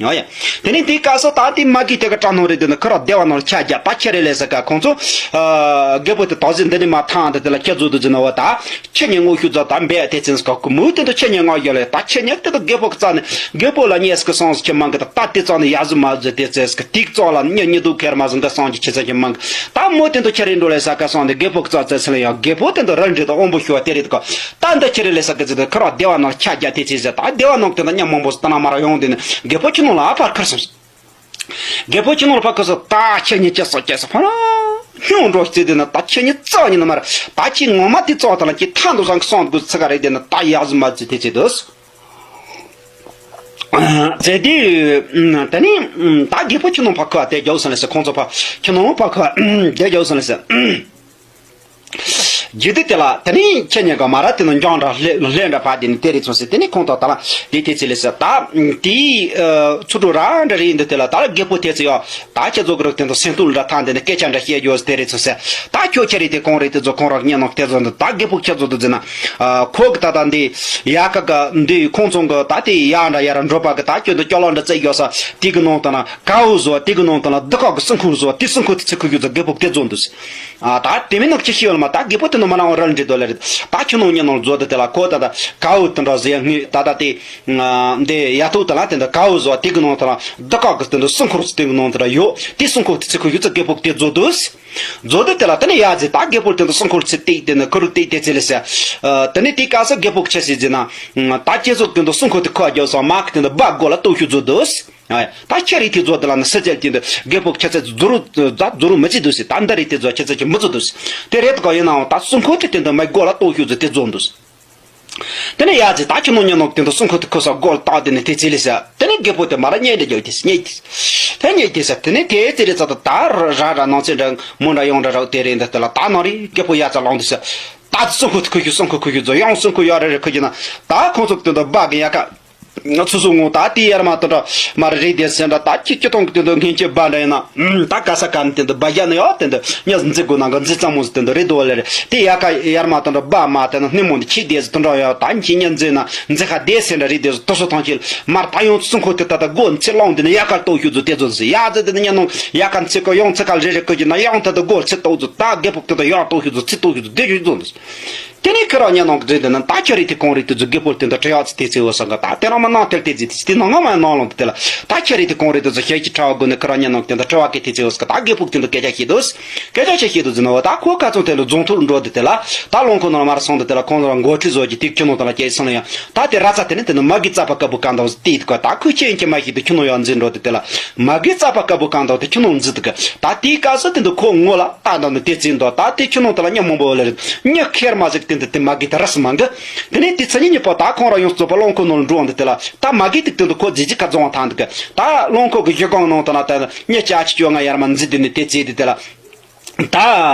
འོ་ཡ། དེ་ནས་དེའི་སྐབས་སུ་ད་དེ་མ་གི་དེ་ག་སྐྲག་སྣང་རེད་དེ་ནི་ཁོ་ར་བདེ་བ་ནང་ལ་ཆ་རྒྱ། ད་ཁྱེད་རེ་ལས་ཟེར་ག་ཁོང་ཚོ། རྒད་པོ་དེ་དག་ཟིན་འདི་ནས་མ་ཐང་དེ་དེ་ལ་ཁྱེད་ཚོ་དུ་ཟིན་ན་བ་ད། ཁྱེད་ཉིད་དངོས་ཤུགས་རྫོགས་དམ་པའི་ཐེག་ཆེན་སྐབས་ཀྱི་མུ་དེ་ཚོ་ཁྱེད་ཉིད་ངག་ཡོད་ལས། ད་ཁྱེད་ཉིད་དེ་ཚོ་རྒད་པོ་གི་རྩ་ནས་རྒད་པོ་ལ་ཉེས་སྐུ་སོང་ཟེར་ཁྱེད་མང་གི། ད་ད་དེ་རྩ་ནས་ཡ་ཟི་མ་ཟི་དེ་ཚེ་སྐུ་དེ་རྩ་ལ་ཉེ་ཉེ་དུ་ཁེར་མ་ཟིན་གི་སོང་གི་ཁྱེད་ཚོ་ཁྱེད་མང་གི། ད་མུ་དེ་ཚོ་ཁྱེད་རེ་འགྲོ་ལས་ས་ག་སོང་དེ་རྒད་པོ་གི་རྩ་ཚེ་ཚེ་ལ་ཡང་རྒད་པོ་དེ་ཚོ་རལ་འདྲེ་དང་དབང་པོ་ཤུགས་དེ་རེད་གོ། ད་འདི་ཁྱེད་རེ་ལས་ས་གི་ཚེ་དེ་ཁོ་ར་བདེ་བ་ནང་ལ་ཆ་རྒྱ་དེ་ཚེ་ཟེར། ད་བདེ་བ་ནང་དེ་ད་ཉ་མང་པོ་ཟེར་ད་ན་མ་ར་ཡོང་དེ་ནི་རྒད་པོ་ཁྱེད་ནང་ལ་ཨ་ཕར་ཁར་སོང་། རྒད་པོ་ཁྱེད་ནང་ལ་ཕ་ཁ་སོ་ད་ཁྱེད་ཉིད་ཅི་སོ་ཅི་སོ་ཕ་ལ་སྙུང་འགྲོ་རྩིས་དེ་ན་ད་ཁྱེད་ཉིད་རྩ་ཉིད་ན་མར་ད་ཁྱེད་ངོ་མ་དེ་རྩ་བ་ད་ལ་ཁྱེད་ཐང་དུ་སང་གི་སོང་དགོས་ཚ་ག་རེད་དེ་ན་ད་ཡག་ཟི་མ་ཟི་དེ་ཚེ་དུས་ཚེ་དུས་ད་ནི་ད་རྒད་པོ་ཁྱེད་ནང་ཕ་ཁ་དེ་རྒྱག་སོང་ལ་སེ་ཁོང་ཚོ་ཕ་ཁྱེད་ནང་ཕ་ཁ་དེ་རྒྱག་སོང་ལ་སེ། རྒྱུ་དེ་དེ་ལ་དེ་ནས་ཁྱེད་ཉིད་ཀྱི་མ་ར་དེ་ནི་འཇང་འདྲ་ལྷེ་ལྷེ་འདྲ་ཕ་དེ་ནི་དེ་རེད་ཚོ་ཟེར། དེ་ནས་ཁོང་དང་ད་ལ་དེ་དེ་ཚེ་ལས་ཟེར། ད་དེའི་ཚུ་དྲུག་ར་འདྲ་རེད་འདི་དེ་ལ་ད་ལ་རྒད་པོ་དེ་ཚེ་ཡོ་ད་ཁྱེད་ཚོ་གི་རིགས་དེ་ཚོ་སེམས་སྟོབས་འདྲ་ཐང་དེ་ནི་སྐད་ཆ་འདྲ་བཤད་རྒྱུ་དེ་རེད་ཚོ་ཟེར། ད་ཁྱོད་ཁྱེད་རེད་དེ་གང་རེད་དེ་ཚོ་ཁོང་ར་ཉན་ནོ་དེ་ཚོ་འདི་ད་རྒད་པོ་ཁྱེད་ཚོ་དུ་ཟེར་ན་ཁོ་གི་ད་ད་འདི་ཡ་ཀ་ག་འདི་ཁོང་ཚོ་གི་ད་དེ་ཡ་འདྲ་ཡ་ར་འགྲོ་པ་གི་ད་ཁྱོད་འདི་སྐྱོ་ལོ་འདྲ་བཙལ་རྒྱུ་ས་དེ་གི་ནང་དང་ན་གའུ་བཟོ་དེ་གི་ནང་དང་ན་བདུད་བཀག་གི་སྲུང་འཁོར་བཟོ་དེ་སྲུང་འཁོར་དེ་ཚེ་ཁུ་རྒྱུ་ཚོ་རྒད་པོ་དེ་ཚོ་འདུག་ཟེར། ཨ་ད་དེ་མིན་ནག་ཅི་ཤི་ཡོད་ལ་མ་ད་རྒད་པོ་དེ་ནོ་མ་ནང་རལ་འདྲེ་དོ་ལ་རེད། ད་ཁྱོད་ནོ་ཉན་ནོ་བཟོ་དེ་དེ་ལ་ཁོ་ད་ད་གའུ་དེ་འདྲ་ཟེར་ངས་ད་ད་དེ་འདི་ཡ་ཐུག་དེ་ལ་དེ་འདྲ་གའུ་བཟོ་དེ་གི་ནང་དེ་ལ་བདུད་བཀག་གི་དེ་འདྲ་སྲུང་འཁོར་དེ་གི་ནང་དེ་ལ་ཡོད་དེ་སྲུང་འཁོར་དེ་ཚེ་ཁུ་ཡོད་ཚེ་རྒད་པོ་དེ་བཟོ་དུས་བཟོ་དེ་དེ་ལ་དེ་ནས་ཡ་ཟེར། ད་རྒད་པོ་དེ་འདྲ་སྲུང་འཁོར་ཚེ་དེ་དེ་ནས་ཁུ་རུ་དེ་དེ་ཚེ་ལས་ཟེར། དེ་ནས་དེ་ག་ས་རྒད་པོ་ཆ་ཟེར་ཟེར་ན་ད་ཁྱེད་ཚོ་དེ་འདྲ་སྲུང་འཁོར་དེ་ཁུ་རྒྱབ་སོང་མ་གི་དེ་འདྲ་བ་མགོ་ལ་གཏོགས་ཤུ་བཟོ་དུས། ཨ་ད་ཁྱེད་རིགས་དེ་ཚོ་དེ་ལ་ནི་སེ་ཅལ་གྱི་འདི་རྒད་པོ་ཁྱེད་ཚོ་རྫུ་རུ་རྫ་རྫུ་རུ་མི་བྱེད་འདུག་ཟེར། ད་འདི་རིགས་དེ་ཚོ་ཁྱེད་ཚོ་ཀྱི་མི་བཟོ་འདུག་ཟེར། དེ་རེད་དོ་ཡིན་ནའང་ད་སྲུང་འཁོར་དེ་དེ་འདི་མི་མགོ་ལ་གཏོགས་ཤུ་ཟེར་དེ་བཟོ་འདུག་ཟེར། དེ་ནས་ཡ་ཟེར། ད་ཁྱོད་ནོ་ཉན་ནོ་དེ་འདི་སྲུང་འཁོར་དེ་ཁོ་ས་མགོ་ལ་བཏགས་དེ་ནས་དེ་ཚེ་ལས་ཟེར། དེ་ནས་རྒད་པོ་དེ་མ་ར་བརྙས་འདྲ་རྒྱག་དེ་བརྙས་དེ་དེ་བརྙས་དེ་ཟེར། དེ་ནས་དེ་ཚེ་རེད་ཚ་ད་ད་ར་ར་ནང་ཚེ་འདྲ་མོ་འདྲ་ཡོང་འདྲ་རག་དེ་རེད་འདི་དེ་ལ་ད་ནང་རེད་རྒད་པོ་ཡ་ཚ་ལོང་དེ་ཟེར། ད་སྲུང་འཁོར་དེ་ཁོ་ཤུ་སྲུང་འཁོར་ཁོ་ཤུ་ཚོ་ཡང་སྲུང་འཁོར་ཡོད་རེད་རེད་ཁོ་ཀྱི་ན་ད་ཁོང་ཚོ་དེ་འདི་སྦག་གི་ཡ་ཀ་སོ་སོ་ངོ་ད་དེ་ཡར་མ་དོ་འདྲ་མར་རེད་དེ་སེ་འདྲ་ད་ཁྱི་ཁྱི་གཏོང་གི་དེ་འདྲ་སྔན་ཆད་བ་འདྲ་ཡིན་ན་ད་ག་ས་ག་ནས་དེ་འདྲ་བ་རྒྱ་ནས་ཡོད་དེ་འདྲ་གཉིས་འཛི་དགོས་ནང་གི་འཛི་གཙང་མོ་ཟེར་དེ་འདྲ་རེད་དོ་ལེ་རེད། དེ་ཡ་ག་ཡར་མ་དོ་འདྲ་བ་མ་དེ་ན་སྣེ་མོ་འདི་ཁྱི་དེ་ཟེར་དོ་འདྲ་ཡོད་ད་ཁྱི་གཉིས་འཛི་ན་འཛི་ཁ་དེ་སེ་འདྲ་རེད་དེ་ཟེར་དོ་སོ་ཐང་ཁྱི་མར་ད་ཡོང་སྲུང་འཁོར་དེ་ད་ད་སྒོ་འཚི་སློང་དེ་ནས་ཡ་ག་གཏོགས་ཤུ་ཚོ་དེ་ཚོ་ཟེར་ཡ་ཟེར་དེ་ནས་ཉན་ནོ་ཡ་ག་འཚི་གོ་ཡོང་འཚི་ག་རེ་རེ་ཁོ་ཀྱི་ན་ཡང་ད་ད་སྒོ་འཚི་གཏོགས་ཚོ་ད་རྒད་པོ་དེ་ད་ཡང་གཏོགས་ཤུ་ཚོ་འཚི་གཏོགས་ཤུ་ཚོ་དེ་ཤུ་ཚོ་འདི། དེ་ནས་ཁྱོད་རང་ཉན་ནང་གི་རེད་འདི་ན་ད་ཁྱོད་རེད་དེ་གང་རེད་དེ་ཚོ་རྒད་པོ་དེ་འདྲ་བྲེལ་བ་ཚེ་དེ་ཚེ་བ་སང་ག་ད་དེ་རང་མ་ནང་དེར་དེ་རྫི་དེ་དེ་ནང་ང་མ་ནང་ལོང་དེ་དེ་ལ་ད་ཁྱོད་རེད་དེ་གང་རེད་དེ་ཚོ་ཞལ་གྱི་ཁྲ་བ་དགོས་ནས་ཁྱོད་རང་ཉན་ནང་དེ་འདྲ་བྲེལ་བ་གི་དེ་ཚེ་བ་སང་ག་ད་རྒད་པོ་དེ་འདྲ་སྐད་ཆ་བཤད་དོ། སྐད་ཆ་ཆ་བཤད་དོ་ཟེར་ན་བ་ད་ཁོ་ཁ་ཚོན་དེ་ལ་རྫོང་ཐོག་འགྲོ་དེ་དེ་ལ་ད་ལོང་ཁོ་ནང་མར་སོང་དེ་དེ་ལ་ཁོང་རང་འགོ་ཁྲིད་བཟོ་གི་དེ་ཁྱི་ནང་དེ་ལ་སྐྱེས་སོང་ལ་ཡང་ད་དེ་ར་ཚ་དེ་ནས་དེ་ནི་མ་གི་རྩ་པ་དཀར་པོ་གང་དང་དེ་དེ་ག་ད་ཁོ་ཁྱི་ཡིན་གྱི་མ་ཤེས་དེ་ཁྱི་ནང་ཡང་འཛིན་འགྲོ་དེ་དེ་ལ་མ་གི་རྩ་པ་དཀར་པོ་གང་དང་དེ་ཁྱི་ནང་འཛིན་དེ་ག་ད་དེའི་སྐབས་སུ་དེ་འདུག་ཁོ་ངོ་ལ། ད་འདི་ནི་དེ་བཙན་དོ་ད་དེ་ཁྱི་ནང་དེ་ལ་ཉ་མང་པོ་ལ་རེད། ཉ་ཁེར་མ་ཟིག་དེ་འདི་དེ་མ་གི་དེ་ར་སི་མ་གི། དེ་ནས་དེ་ཚ་ཉི་ཉི་པོ་ད་ཁོང་ར་ཡོང་རྩོད་པ་ལོང་ཁོ་ནོར་འགྲོ་འདི་དེ་ལ་ད་མ་གི་དེ་དེ་འདི་ཁོ་ཇི་ཇི་ཁ་རྫོང་བ་ཐང་འདི་གི། ད་ལོང་ཁོ་གི་གཞི་སྒང་ནང་དེ་ན་ད་ཉ་ཅག་ཅི་ཅོ་ང་ཡར་མ་འཛི་དེ་ནི་དེ་བཙན་དེ་དེ་ལ། ད་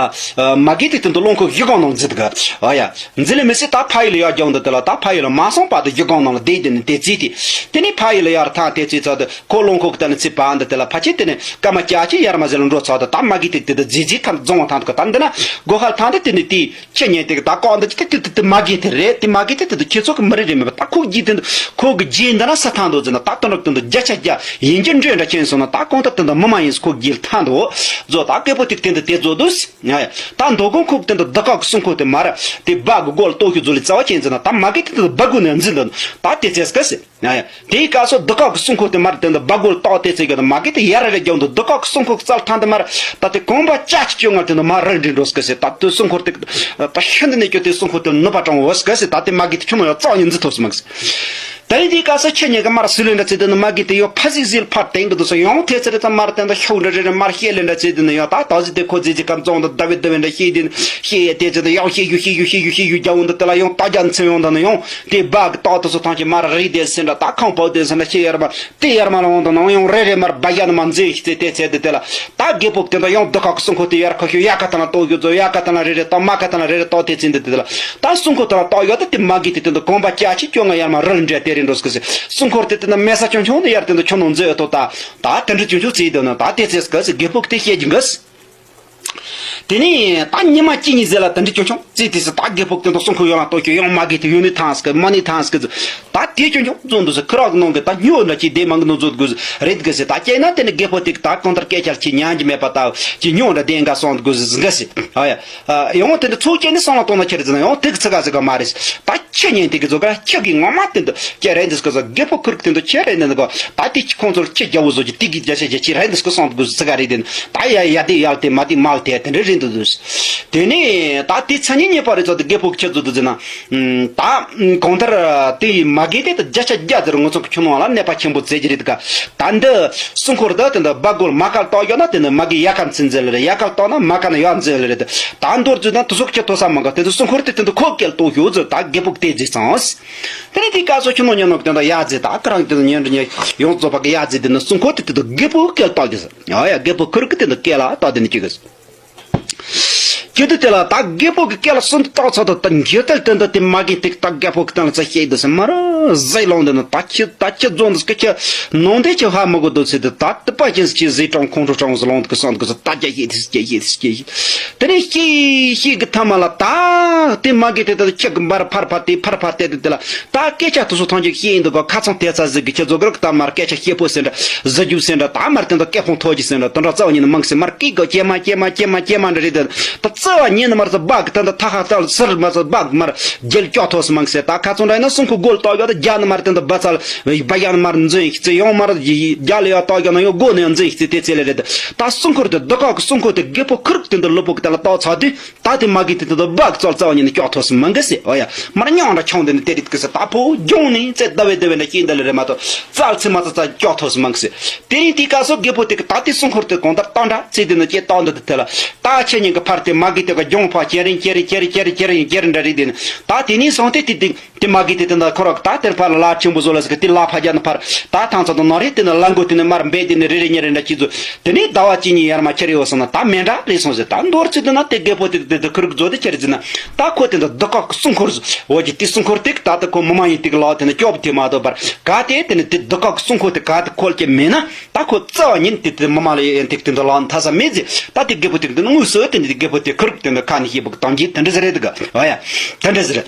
མ་གི་དེ་དེ་འདི་ལོང་ཁོ་གི་གཞི་སྒང་ནང་འཛི་དེ་གི། ཨ་ཡ། འཛི་ལེ་མི་སྲིད་ད་ཕ་ཡུལ་ལ་ཡར་རྒྱུག་འདི་དེ་ལ་ད་ཕ་ཡུལ་ལ་མ་སོང་བར་དུ་གཞི་སྒང་ནང་ལ་བསྡད་དེ་ནི་དེ་བཙན་དེ། དེ་ནས་ཕ་ཡུལ་ལ་ཡར་ཐང་དེ་བཙན་ཚར་དུ། ཁོ་ལོང་ཁོག་གི་ད་ནི་ཚེ་བ་འདི་དེ་ལ་ཕ་ཆེ་དེ་ནི་སྐར་མ་བརྒྱ་ཅིག་ཡར་མ་ཟེར་ལ་འགྲོ་ཚར་དུ་ད་མ་གི་དེ་དེ་དེ་རྫི་རྫི་ཁམས་རྫོང་བ་ཐང་དུ་ག་ད་འདི་ན་སྒོ་ཁར་ཐང་དུ་དེ་ནི་དེ་ཁྱེད་ཉན་དེ་གི་ད་ཀོ་འདི་ཅི་དེ་དེ་དེ་མ་གི་དེ་རེད། དེ་མ་གི་དེ་དེ་དེ་ཁྱེད་ཚོ་གི་མི་རེད་རེད་མེད་པ་ད་ཁོ་གི་དེ་ཁོ་གི་རྗེས་འདི་ན་ས་ཐང་དུ་ཟེར་ན་ད་དོན་རབ་དེ་འདི་བརྒྱ་ཆ་བརྒྱ་ཡིན་གྱི་འདྲེ་འདྲ་ཁྱེད་སོང་ན་ད་གོང་ད་དེ་འདི་མི་མ་ཡིན་ཁོ་གི་ཐང་དུ་བཟོ་ད་སྐད་པོ་དེ་དེ་འདི་དེ་བཟོ་དུས་ད་མདོ་དགོང་ཁོ་གི་དེ་འདི་བདག་ཁ་གི་སྲུང་འཁོར་དེ་མ་ར་དེ་སྦག་གི་སྒོ་ལ་གཏོགས་ཤུ་བཟོ་ལི་རྩ་བ་ཁྱེད་འཛིན་ན་ད་མ་གི་དེ་འདི་སྦག་གུ་ནས་འཛིན་འདི་ད་དེ་ཚེ་སྐད་ཟེར། ཡ་ཡ། དེའི་སྐབས་སུ་བདུད་བཀག་གི་སྲུང་འཁོར་དེ་མར་དེ་འདི་སྦ་སྒོར་བཏགས་ཏེ་ཚེ་གི་མ་གི་དེ་ཡར་རེ་རྒྱབ་འདུག་བདུད་བཀག་གི་སྲུང་འཁོར་གི་རྩལ་ཐང་དེ་མར་ད་དེ་གོམ་པ་ཅག་ཅིག་བཅོ་ལྔ་དེ་འདི་མར་རེ་འདྲེ་འགྲོ་སྐད་ཟེར། ད་དེ་སྲུང་འཁོར་དེ་ད་ཤིན་ཏུ་ནས་སྐྱོ་དེ་སྲུང་འཁོར་དེ་ནུབ་པ་དྲང་བོ་སྐད་ཟེར། ད་དེ་མ་གི་དེ་ཁྱོད་ནོ་ཡ་རྩ་ཉིན་འཛི་ཐོབ་སི་མ་གི་ཟེར། དེ་ཡིན་དུས་སྐབས་སུ་ཁྱེད་གཉིས་ཀྱི་མར་སུ་ལེན་འདྲ་བྱེད་དུས་ནི་མ་གི་དེ་ཡོད་ཕ་ཟིག་ཟིག་ཕར་དེང་གི་འདུག་སོ། ཡང་དེ་ཚེ་རེ་ཙམ་མར་དེ་འདྲ་ཤོག་འདྲ་རེ་རེ་མར་བཤད་ལེ་འདྲ་བྱེད་དུས་ནི་ཡོད། ད་ད་གཟིག་དེ་ཁོ་ཟིག་ཟིག་གམ་བཙོང་འདི་ད་བེ་ད་བེ་འདྲ་བཤད་དུས་ནི་བཤད་ཡས་དེ་ཚེ་ནི་ཡང་བཤད་རྒྱུ་བཤད་རྒྱུ་བཤད་རྒྱུ་བཤད་རྒྱུ་རྒྱ་བོ་འདི་དེ་ལ་ཡང་ད་རྒྱ་མཚན་ཡོང་ད་ནི་ཡང་དེ་སྦག་གི་ཏོག་དེ་ཚོ་ཐང་ཆེ་མར་རིག་དེ་སེ་འདྲ་ད་ཁང་པ་དེ་སེ་འདྲ་བཤད་ཡར་མ་དེ་ཡར་མ་ལ་འོང་ད་ནི་ཡང་རེ་རེ་མར་སྦ་རྒྱ་ནི་མ་མཛེས་ཤིག་ཚེ་དེ་ཚེ་དེ་ལ། ད་རྒད་པོ་དེ་འདྲ་ཡང་འདི་ཁ་གི་སྲུང་འཁོར་དེ་ཡར་ཁ་ཤོ་ཡ་ཁ་ཐ་ན་ཏོག་ཡོད་ཚོ་ཡ་ཁ་ཐ་ན་རེ་རེ་ཏོག་མ་ཁ་ཐ་ན་རེ་རེ་ཏོག་དེ་ཚིན་དེ་དེ་ལ། ད་སྲུང་འཁོར་དེ་ལ་ཏོག་ཡོད་ད་དེ་མ་གི་དེ་དེ་འདྲ་གོམ་པ་ཅ་ཆི་ཅོ་ང་ཡར་མ་རིལ་འདྲ་དེ་རེ་འགྲོ་སྐུ་སི་སྲུང་འཁོར་དེ་དེ་འདྲ་མེ་ས་ཆུང་ཆུང་དེ་ཡར་དེ་འདྲ་ཆུ་ནང་འཛེ་ཡོད་ཏོ། ད་ད་དེ་འདྲ་ཆུང་ཆུང་ཚིག་དེ་ན་ད་དེ་ཚེ་སྐུ་སི་རྒད་པོ་དེ་བཤད་ཀྱི་འགུ་སི། དེ་ནས་ད་ཉི་མ་གཅིག་གཉིས་ཟེར་ལ་དེ་འདྲ་ཆུང་ཆུང་ཚིག་དེ་སི་ད་རྒད་པོ་དེ་འདྲ་སྲུང་འཁོར་ཡོད་ལ་ཏོག་ཁྱོད་ཡང་མ་གི་དེ་ཡོད་ནི་ཐང་སྐུ་མ་ནི་ཐང་སྐུ་སི། ད་དེ་ཆུང་ཆུང་བཙོན་དུ་སི་ཁི་རག་ནང་གི་ད་སྨྱོ་འདྲ་ཅིག་བསྡད་མང་གི་ནོ་བཟོ་དགོས་རེད་གི་ཟེར། ད་སྐྱེས་ན་དེ་ནི་རྒད་པོ་དེ་གི་ད་གང་ལྟར་སྐད་ཆ་ཅིག་ཉན་གྱི་མེད་པ་ད་ཅིག་སྨྱོ་འདྲ་བསྡད་འགའ་སོང་དགོས་ཟེར་གི་ཟེར། ཨ་ཡ། ཡང་དེ་འདྲ་ཚུགས་སྐྱེས་ནི་སོང་ལ་གཏོང་ན་ཁྱེར་ཟེར་ན་ཡང་དེ་གི་ཚི་ག་ཟེར་གི་མ་རེད། ད་ཁྱེད་ཉན་དེ་གི་བཟོ་ག་ཁྱེད་གི་ངོ་མ་དེ་འདི་ཁྱེད་རེད་འདི་སྐུ་ཟེར། རྒད་པོ་ཁུར་གི་དེ་འདི་ཁྱེད་རེད་འདི་གོ། ད་དེ་ཁྱེད་ཁོང་ཚོར་ཁྱེད་རྒྱ་བོ་བཟོ་གི་དེ་གི་རྒྱ་ཆ་རྒྱ་ཁྱེད་རེད་འདི་སྐུ་སོང་དགོས་ཚི་ག་རེད་དེ། ད་ཡ་ཡ་དེ་ཡལ་དེ་མ་དེ་མལ་དེ་དེ་འདྲ་རེད་འདི་འདུག་དེ་ནས་ད་དེ་ཚ་ཉེ་ཉེ་པ་རེད་ཚོ་དེ་རྒད་པོ་ཁྱེད་ཚོ་དུ་ཟེར་ན། ད་གང་ལྟར་དེ་མ་གི་དེ་ད་བརྒྱ་ཆ་བརྒྱ་ཟེར་ངོ་ཚོ་གི་ཁྱོད་ནང་ལ་གནས་པ་ཆེན་པོ་མཛད་ཀྱི་རེད་ཀ། ད་འདི་སྲུང་འཁོར་ད་དེ་འདི་སྦ་སྒོར་མ་ཀར་བཏགས་ཡོད་ན་དེ་འདི་མ་གི་ཡ་ཀར་ཚིན་ཟེར་ལེ་རེད། ཡ་ཀར་བཏགས་ན་མ་ཀར་ན་ཡ་ཚིན་ལེ་རེད། ད་མདོར་བསྡུས་ན་དུ་སོག་ཁྱེད་ཐོ་ས་མ་ག་དེ་ཚོ་སྲུང་འཁོར་དེ་དེ་འདི་ཁོ་སྐད་ལྟོ་ཞུ་ཟེར། ད་རྒད་པོ་དེ་ཟིག་ཚང་། དེ་ནས་དེ་སྐབས་སུ་ཁྱོད་ནོ་ཉོ་ནོ་དེ་འདི་ཡ་ཟེར། ད་ཀ་རང་དེ་འདི་ཉན་འདྲི་ཉན་ཡོངས་རྫོགས་པ་གི་ཡ་ཟེར། དེ་འདི་སྲུང་འཁོར་དེ་དེ་འདི་རྒད་པོ་སྐད་ལྟོ་གི་ཟེར། ཡ་ཡ་རྒད་པོ་ཁུར་གི་དེ་འདི་སྐད་ལ་ལྟོ་དེ་འདི་ཅི་གི་ཟེར། ཁྱེད་དུ་དེ་ལ་ད་རྒད་པོ་གི་སྐད་ལ་སུན་ཏོག་ཚ་ཏོ་ད་འཇིག་རྟེན་དེ་འདི་དེ་མ་གི་ཏིག་ཏག་རྒད་པོ་གི་སྟེང་ལ་ཚ་ཤེས་དུ་སེ་མ་ར་ཟེ་ལོང་དེ་ན་ད་ཁྱི་ད་ཁྱི་རྫོང་དུ་སྐད་ཁྱི་ནང་དེ་ཁྱི་ཧ་མི་གོ་དུ་ཚེ་དུ་ད་དུ་པ་ཅན་ཁྱི་ཟེ་གྲོང་ཁོང་ཁྲོ་གྲོང་ཟེ་ལོང་དུ་གི་སང་དུ་གི་ད་རྒྱ་ཤེས་དུ་སྐད་ཤེས་དུ་སྐད་ཤེས་དེ་ནས་ཤེས་ཤེས་གི་ཐ་མ་ལ་ད་དེ་མ་གི་དེ་ད་ཁྱི་གི་འབར་ཕར་ཕར་དེ་ཕར་ཕར་དེ་དུ་དེ་ལ་ད་སྐད་ཆ་དུ་སུ་ཐང་ཅིག་ཤེས་ཡིན་དུ་ག་ཁ་ཚང་དེ་ཚ་ཟིག་གི་ཁྱི་ཛོ་གར་གི་ད་མར་སྐད་ཆ་ཤེས་པོ་ཟེར་འདྲ་ཟ་རྒྱུ་ཟེར་འདྲ་ད་མར་དེ་ད་སྐད་ཕོང་ཐོག་ཅིག་ཟེར་འདྲ་དུ་འདྲ་རྩ་བ་ཉིད་ནས་མང་སེ་མར་སྐད་གོ་ཀྱེ་མ་ཀྱེ་མ་ཀྱེ་མ་ཀྱེ་མ་འདྲ་རེད་དུ། ད་རྩ་བ་ཉིད་ནས་མར་ཚ་སྦག་གི་ད་ད་ཐ་ཧ་ད་སིར་མ་ཚ་སྦག་མར་རྒྱལ་སྐྱོ་ཐོག་སི་མང་སེ། ད་ཁ་ཚོན་འདྲ་ཡིན་ན་སྲུང་འཁོར་སྒོ་ལ་བཏགས་ཡོད་ད་རྒྱ་ནི་མར་དེ་ད་སྦ་ཚ་ལ་སྦ་ཡ་ནི་མར་འཛིན་ཤི་ཚེ་ཡང་མར་རྒྱ་ལ་ཡ་བཏགས་ཡོད་ན་ཡང་སྒོ་ནས་ཡང་འཛིན་ཤི་ཚེ་དེ་ཚེ་ལས་རེད་དུ། ད་སྲུང་འཁོར་དེ་བདུད་བཀག་གི་སྲུང་འཁོར་དེ་རྒད་པོ་ཁུར་གི་དེ་ད་ལུས་པོ་གི་ད་ལ་བཏགས་ཚ་དུས། ད་དེ་མ་གི་དེ་དེ་དེ་སྦག་ཙོལ་རྩ་བ་ཉིད་ནས་སྐྱོག་ཐོག་སི་མང་གི་སེ། ཨོ་ཡ། མར་མྱང་འདྲ་ཆུང་དེ་ནི་དེ་རིགས་ཀི་སེ་ད་ཕོ་རྒྱུང་ནི་ཙེ་ད་བེ་དེ་བེ་འདྲ་སྐྱིད་འདི་ལ་རེ་མ་གཏོགས་ཙལ་ཚི་མ་ཙ་ཙ་སྐྱོག་ཐོག་སི་མང་གི་སེ། དེ་རིང་དེ་སྐབས་སུ་རྒད་པོ་དེ་གི་ད་དེ་སྲུང་འཁོར་དེ་གོང་ལྟར་བཏང་འདྲ་ཚེ་དེ་ནི་ཀྱེ་བཏང་འདི་དེ་དེ་ལ་ད་ཁྱེད་ཉིད་ཀི་ཕར་དེ་མ་གི་དེ་ག་རྒྱུང་ཕ་ཁྱེད་རིང་ཁྱེད་རིང་ཁྱེད་རིང་ཁྱེད་རིང་ཁྱེད་རིང་ཁྱེད་རིང་འདྲ་རེད་དེ་ནི་ད་དེ་ནས་སོང་སྟེ་དེ་དེ། དེ་མ་གི་དེ་དེ་འདྲ་ཁོ་ར་ད་དེར་ཕར་ལ་ལ་ཆེན་པོ་བཟོ་ལ་ཟེར་གི་དེ་ལ་ཕ་རྒྱ་ནི་ཕར་ད་ཐང་ཚ་དང་ནོ་རེད་དེ་ནི་ལ་མགོ་དེ་ནི་མར་འབད་དེ་ནི་རེ་རེ་ཉེ་རེ་འདྲ་ཅི་ཚོ། དེ་ནི་ཟླ་བ་གཅིག་གཉིས་ཡར་མ་ཁྱེར་ཡོད་སོང་ན་ད་མེ་འདྲ་རེད་སོང་ཟེར། ད་མདོར་ཚིག་དེ་ན་དེ་རྒད་པོ་དེ་དེ་དེ་ཁུར་གི་བཟོ་དེ་ཁྱེར་ཟེར་ན་ད་ཁོ་དེ་འདྲ་བདུད་བཀག་གི་སྲུང་འཁོར་བཟོ་འོ་ཀྱི་དེ་སྲུང་འཁོར་དེ་ད་དེ་ཁོ་མི་མ་ཡིན་དེ་གི་ལ་དེ་ནི་སྐྱོབ་དེ་མ་གཏོགས་པར་ག་དེ་དེ་ནི་དེ་བདུད་བཀག་གི་སྲུང་འཁོར་དེ་ག་དེ་ཁོལ་ཀྱི་མེད་ན་ད་ཁོ་རྩ་བ་ཉིད་དེ་དེ་མི་མ་ལ་ཡན་དེ་དེ་འདྲ་ལ་མཐའ་ས་མེད་ཟེར། ད་དེ་རྒད་པོ་དེ་དེ་ནི་དངོས་སུ་དེ་ནི་དེ་རྒད་པོ་དེ་ཁུར་གི་དེ་འདྲ་ཁ་ནས་ཤེས་པོ་གི་གཏམ་རྒྱུད་དེ་འདྲ་ཟེར་རེད་དེ་ག་ཨོ་ཡ། དེ་འདྲ་ཟེར།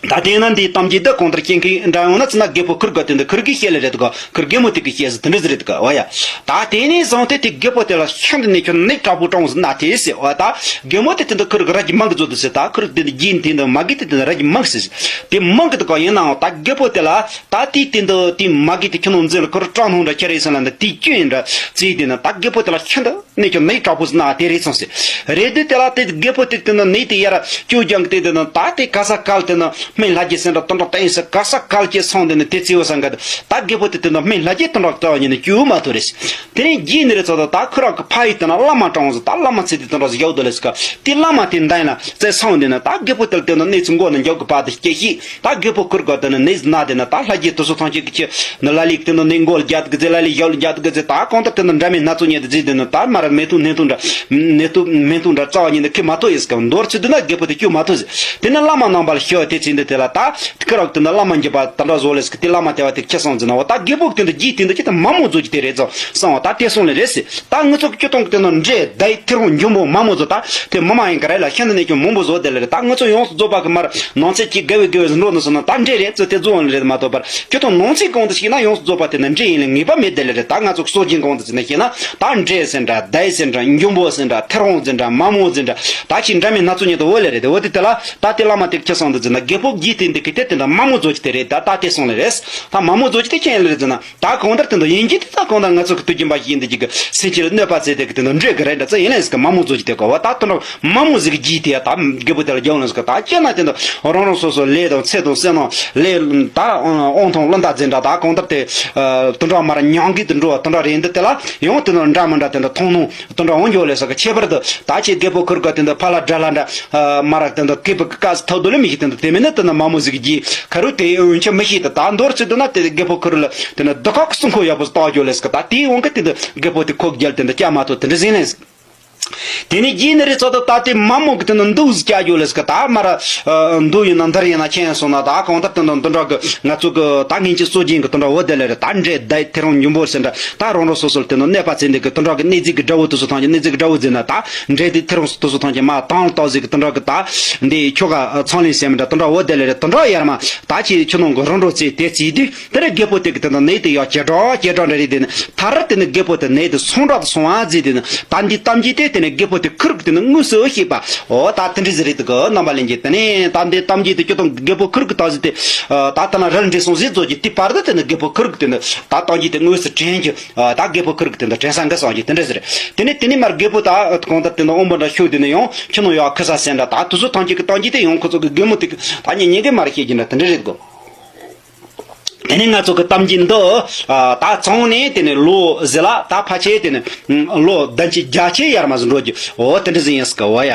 ད་དེ་ན་འདིའི་གཏམ་རྒྱུད་འདི་གང་ལྟར་སྐྱེ་མཁན་འདྲ་ཡོང་ན་ཚེ་ན་རྒད་པོ་ཁུར་དགའ་དེ་འདི་ཁུར་གིས་བཤད་ལེ་རེད་དགའ་ཁུར་རྒན་མོ་དེ་གིས་བཤད་ཟེར་དེ་འདྲ་ཟེར་རེད་དགའ་བ་ཡ། ད་དེ་ནས་བཟུང་སྟེ་དེ་རྒད་པོ་དེ་ལ་ཤིན་ཏུ་ནས་ཁྱོད་ནད་དྲག་པོ་སྐྲངས་ཟེར་ན་དེ་ཟེར་བ་ད་རྒན་མོ་དེ་དེ་འདི་ཁུར་གི་ར་གི་མང་གི་བཟོ་དུ་ཟེར། ད་ཁུར་དེ་འདི་རྒྱུན་དེ་འདི་མ་གི་དེ་དེ་འདི་ར་གི་མང་གི་ཟེར་དེ་མང་གི་དེ་ག་ཡིན་ནའང་ད་རྒད་པོ་དེ་ལ་ད་དེ་དེ་འདི་དེ་མ་གི་དེ་ཁྱོད་ནང་འཛིན་ལ་ཁུར་སྐྲག་སྣང་འདྲ་ཁྱེར་ཡིན་ཟེར་ལ་འདི་དེ་སྐྱོན་ཡིན་འདྲ་ཟེར་དེ་ན་ད་རྒད་པོ་དེ་ལ་ཤིན་ཏུ། ནས་ཀྱང་ནད་དྲག་པོ་ཟིན་ན་དེ་རེད་སོང་ཟེར། རེད་དུས་དེ་ལ་དེ་རྒད་པོ་དེ་དེ་ན་ནད་དེ་ཡར་སྐྱོ་ཀྱང་དེ་དེ་ན་ད་དེ་ག་ས་གལ་དེ་ན་སྨན་ལྷ་རྒྱལ་སེང་འདྲ་དོན་དག་བསྟན་ཟེར་ག་ས་གལ་གྱི་སོང་དེ་ན་དེ་ཚེ་བ་སང་ག་ད་རྒད་པོ་དེ་དེ་ན་སྨན་ལྷ་རྒྱལ་དོན་དག་རྩ་བ་ཉིད་ནས་སྐྱོ་མ་ཐུབ་རེད། དེ་ནས་རྒྱས་ནི་རེད་ཚོ་ད་ད་ཁུ་རག་གི་ཕ་ཡི་དེ་ན་བླ་མ་དྲང་ཟེར། ད་བླ་མ་ཚེ་དེ་དོན་དག་ཟེར་ཡག་དོ་ལས་ཟེར་ག་དེ་བླ་མ་དེ་འདན་ན་ཚེ་སོང་དེ་ན་ད་རྒད་པོ་དེ་ལ་དེ་ན་གནས་ཚུལ་མགོ་ན་མགྱོགས་གི་པ་དེ་སྐྱེ་ཤི། ད་རྒད་པོ་ཁུར་དགའ་དེ་ནི་ནད་ཟིན་ན་དེ་ནི་ད་ལྷ་རྒྱལ་དུ་སོ་ཐང་ཆེ་གི་ཆེ་ནི་ལ་ལིག་དེ་ནི་ནི་མགོ་ལ་རྒྱ་དུ་གི་ཟེ་ལ་ལིག་ཞབས་ལ་རྒྱ་དུ་གི་ཟེ། ད་གང་ལྟར་དེ་ནི་འདྲ་མིན་སྣ་ཚོགས་ཉེ་དུ་ཟེ་དེ་ནི་ད་མ་ར་མེ་ཐུང་ནེ་ཐུང་འདྲ་ནེ་ཐུང་མེ་ཐུང་འདྲ་རྩ་བ་ཉིད་ནི་ཁི་མ་ཐོ་ཡིས་ཀ་མདོར་ཚུད་དུ་ན་རྒད་པོ་དེ་སྐྱོ་མ་ཐོ་ཟེ། དེ་ནི་བླ་མ་རྣམ་པ་ལ་ཤོད་དེ་ཚིན་དུ་དེ་ལ་ད་ཁུ་རག་དེ་ནི་བླ་མ་འགྱུར་བ་ད་འདྲ་བཟོ་ལས་ཀི་དེ་བླ་མ་དེ་བ་དེ་ཁྱེད་སོང་ཟེ་ན་འོ་ད་རྒད་པོ་དེ་འདི་རྒྱས་དེ་འདི་ཁྱེད་དེ་མ་མོ་བཟོ་གི་དེ་རེད་ཙང་སང་འོ་ད་དེ་སོང་ལས་རེད་ཟེ། ད་ང་ཚོ་གི་སྤྱི་དོན་གི་དེ་ནང་འདྲེ་བདའི་ཐེར་འོང་འཇོན་པོ་མ་མོ་ཚོ་ད་དེ་མི་མ་ཡིན་ག་རེ་ལ་ཤིན་ཏུ་ནས་ཀྱང་མང་པོ་བཟོ་དེ་ལ་རེད། ད་ང་ཚོ་ཡོངས་སུ་རྫོགས་པ་གི་མར་ནང་ཚེ་གཅིག་དགའ་བའི་དགའ་བའི་འགྲོ་ནི་སོང་ན་ད་འདྲེ་རེད་ཚོ་དེ་རྫོགས་ལ་རེད་མ་གཏོགས་པར་སྤྱི་དོན་ནང་ཚེ་གང་དུ་ཞིག་ན་ཡོངས་སུ་རྫོགས་པ་དེ་ནི་འདྲེ་ཡིན་ལ་ངེས་པ་མེད་དེ་ལ་རེད། ད་ང་ཚོ་གི་སྲོག་རྒྱུན་གང་དུ་ཞིག་ན་ཤེས་ན་ད་འདྲེ་ཟེར་འདྲ་བདའི་ཟེར་འདྲ་འཇོན་པོ་ཟེར་འདྲ་ཐེར་འོང་ཟེར་འདྲ་མ་མོ་ཟེར་འདྲ་ད་ཅི་འདྲ་མིན་སྣ་ཚོགས་ཉིད་དུ་འོ་ལ་རེད། འོ་དེ་དེ་ལ་ད་དེ་བླ་མ་དེ་ཁྱེད་སོང་དུ་ཟེར་ན་རྒད་པོ། རྒྱུད་དེ་འདི་གི་དེ་དེ་འདྲ་མ་མོ་ཟོ་གི་དེ་རེད། ད་ད་དེ་སོང་ལེ་རེད། ད་མ་མོ་ཟོ་གི་དེ་ཅན་ལེ་རེད་ཟེར་ན། ད་གང་ལྟར་དེ་འདྲ་ཡིན་གྱི་དེ། ད་གང་ལྟར་ང་ཚོ་གི་དུས་རྒྱུན་པ་ཞིག་ཡིན་དེ་གི་སེམས་ཅན་ལ་གནོད་པ་བྱེད་དེ་གི་དེ་འདྲ་འདྲེ་གི་རེད་འདྲ་ཙི་ཡིན་ལེ་ཟེར་གི། མ་མོ་ཟོ་གི་དེ་གོ་བ། ད་དེ་འདྲ་མ་མོ་ཟིག་གི་རྒྱུད་དེ་ད་རྒད་པོ་དེ་ལ་རྒྱབ་ལོན་ཟེར་གི། ད་ཅི་ན་དེ་འདྲ་རང་རང་སོ་སོ་ལས་དང་ཚེ་དང་བསོད་ནམས་ལས། ད་དབང་ཐང་བློ་འདག་འཛིན་འདྲ། ད་གང་ལྟར་དེ་དེ་འདྲ་མར་མྱང་གི་དེ་འགྲོ་བ་དེ་འདྲ་རེད་འདི། དེ་ལ་ཡང་དེ་འདྲ་འདྲ་མི་འདྲ་དེ་འདྲ་མཐོང་སྣང་དེ་འདྲ་འོང་འགྱོ་ལེ་ཟེར་གི། ཁྱད་པར་དུ་ད་ཅི་རྒད་པོ་ཁུར་ག་དེ་འདྲ་ཕ་ལ་དགྲ་ལ་འདྲ་མ་རག་དེ་འདྲ་སྐེད་པ་གི་དཀའ་ཐོབ་དོ་ལེ་མི་ཤེས། དེ་འདྲ་དེ་མིན་ན་དེ་འདྲ་མ་མོ་ཟིག་གི་རྒྱུད་ཁ་རུ་དེ་འོན་ཆ་མི་ཤེས། ད་ད་མདོར་བསྡུས་ན་དེ་རྒད་པོ་ཁུར་ལ་དེ་འདྲ་སྡུག་ཁག་གསུང་ཁོ་ཡག་པོ་བཏགས་འགྱོ་ལེ་ཟེར་གི། ད་དེའི་དབང་གིས་དེ་འདྲ་རྒད་པོ་དེ་ཁོག་རྒྱལ་དེ་འདྲ་སྐྱ་མ་ཐོབ་དེ་འདྲ་ཟིན་ལེ་ཟེར། དེ་ནས་རྗེས་ནས་རེ་ཚོ་ད་ད་དེ་མ་མོ་གི་དེ་ནི་འདུག་སྐྱ་རྒྱུ་ལས་ཀི། ད་མར་འདུག་ཡིན་ན་འདིར་ཡིན་ན་ཁྱེད་སོང་ན། ད་གང་ལྟར་དེ་འདྲ་འདི་འདྲ་གི་ང་ཚོ་གི་ད་སྔན་གྱི་སྲོལ་རྒྱུན་གི་དེ་འདྲ་འོ་དེ་ལས་རེད། ད་འདྲེ་དེ་ཐེ་རང་འབྱུང་པོ་ཟེར་འདྲ། ད་རང་རང་སོ་སོར་དེ་ནི་གནོད་པ་བྱེད་འདི་གི་དེ་འདྲ་གི་གནོད་བྱེད་གི་དགྲ་བོ་དེ་ཚོ་ཐམས་ཅད། གནོད་བྱེད་གི་དགྲ་བོ་ཟེར་ན་ད་འདྲེ་དེ་ཐེ་རང་དེ་ཚོ་ཐམས་ཅད་མར་དྭངས་ལྟག་ཟིག་གི་དེ་འདྲ་གི། ད་འདི་ཁྱོ་ག་ཚང་ལེན་ཟེར་མི་འདྲ་དེ་འདྲ་འོ་དེ་ལས་རེད། དེ་འདྲ་ཡར་མ་ད་ཁྱེད་ཁྱོད་རྣམས་གི་རང་འགྲོ་ཚེ་དེ་བྱེད་དུས། དེ་ནས་རྒད་པོ་དེ་གི་དེ་ནས་ནད་དེ་ཡང་ཇེ་དྲག་ཇེ་དྲག་འདྲ་རེད། དེ་ནས་མཐར་དེ་ནས་རྒད་པོ་དེ་ནད་དེ་སོང་དྲག་ཏུ་སོང་བ་ཟེར། དེ་ནས་ད་འདི་གཏམ་རྒྱུད་དེ་དེ་ནས་རྒད་པོ་དེ་ཁུར་གི་དེ་ནས་དངོས་སུ་ཤེས་པ། འོ་ད་དེ་འདྲ་ཟིག་རེད་དེ་གི་རྣམ་པ་ལྷན་རྒྱས། དེ་ནས་ད་འདི་གཏམ་རྒྱུད་དེ་ཁྱོད་དང་རྒད་པོ་ཁུར་གི་དག་ཟིག་དེ་ད་ལྟ་ན་རལ་འདྲེས་སོང་ཟིག་ཟོ་གི། དེ་བར་དུ་དེ་ནས་རྒད་པོ་ཁུར་གི་དེ་ནས་ད་གཏམ་རྒྱུད་དེ་དངོས་སུ་དྲན་རྒྱུ། ད་རྒད་པོ་ཁུར་གི་དེ་ནས་དྲན་ས་འགའ་སོང་གི་དེ་འདྲ་ཟིག་རེད། དེ་ནས་དེ་ནས་མར་རྒད་པོ་ད་གང་ལྟར་དེ་ནས་དབང་པོ་འདྲ་ཤོར། དེ་ནས་ཡང་ཁྱོད་རྣམས་ཡང་ཁུ་ས་ཟེར་འདྲ། ད་དེ་ཚོ་ཐམས་ཅད་ཀྱི་གཏམ་རྒྱུད་དེ་ཡང་ཁོ་ཚོ་གི་རྒན་མོ་དེ་གི་ད་ཉན་ཉན་གི་མར་བཤད་རྒྱུ་འདྲ་དེ་འདྲ་རེད་གོ། དེ་ནས་ང་ཚོ་གི་གཏམ་རྒྱུད་འདི་ད་ཚང་ནས་དེ་ནས་ལོ་ཟེར་ལ་ད་ཕལ་ཆེར་དེ་ནས་ལོ་བདུན་ཅུ་བརྒྱད་ཅུ་ཡར་མར་ཟིག་འགྲོ་རྒྱུ། འོ་དེ་འདྲ་ཟིག་ཡིན་ཟེར་གི། འོ་ཡ།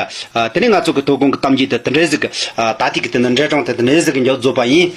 དེ་ནས་ང་ཚོ་གི་དོ་དགོང་གི་གཏམ་རྒྱུད་དེ་དེ་འདྲ་ཟིག་གི། ད་ཐེངས་གི་དེ་ནས་འབྲེལ་སྒྲོན་དེ་དེ་འདྲ་ཟིག་གི་མཇུག་རྫོགས་པ་ཡིན།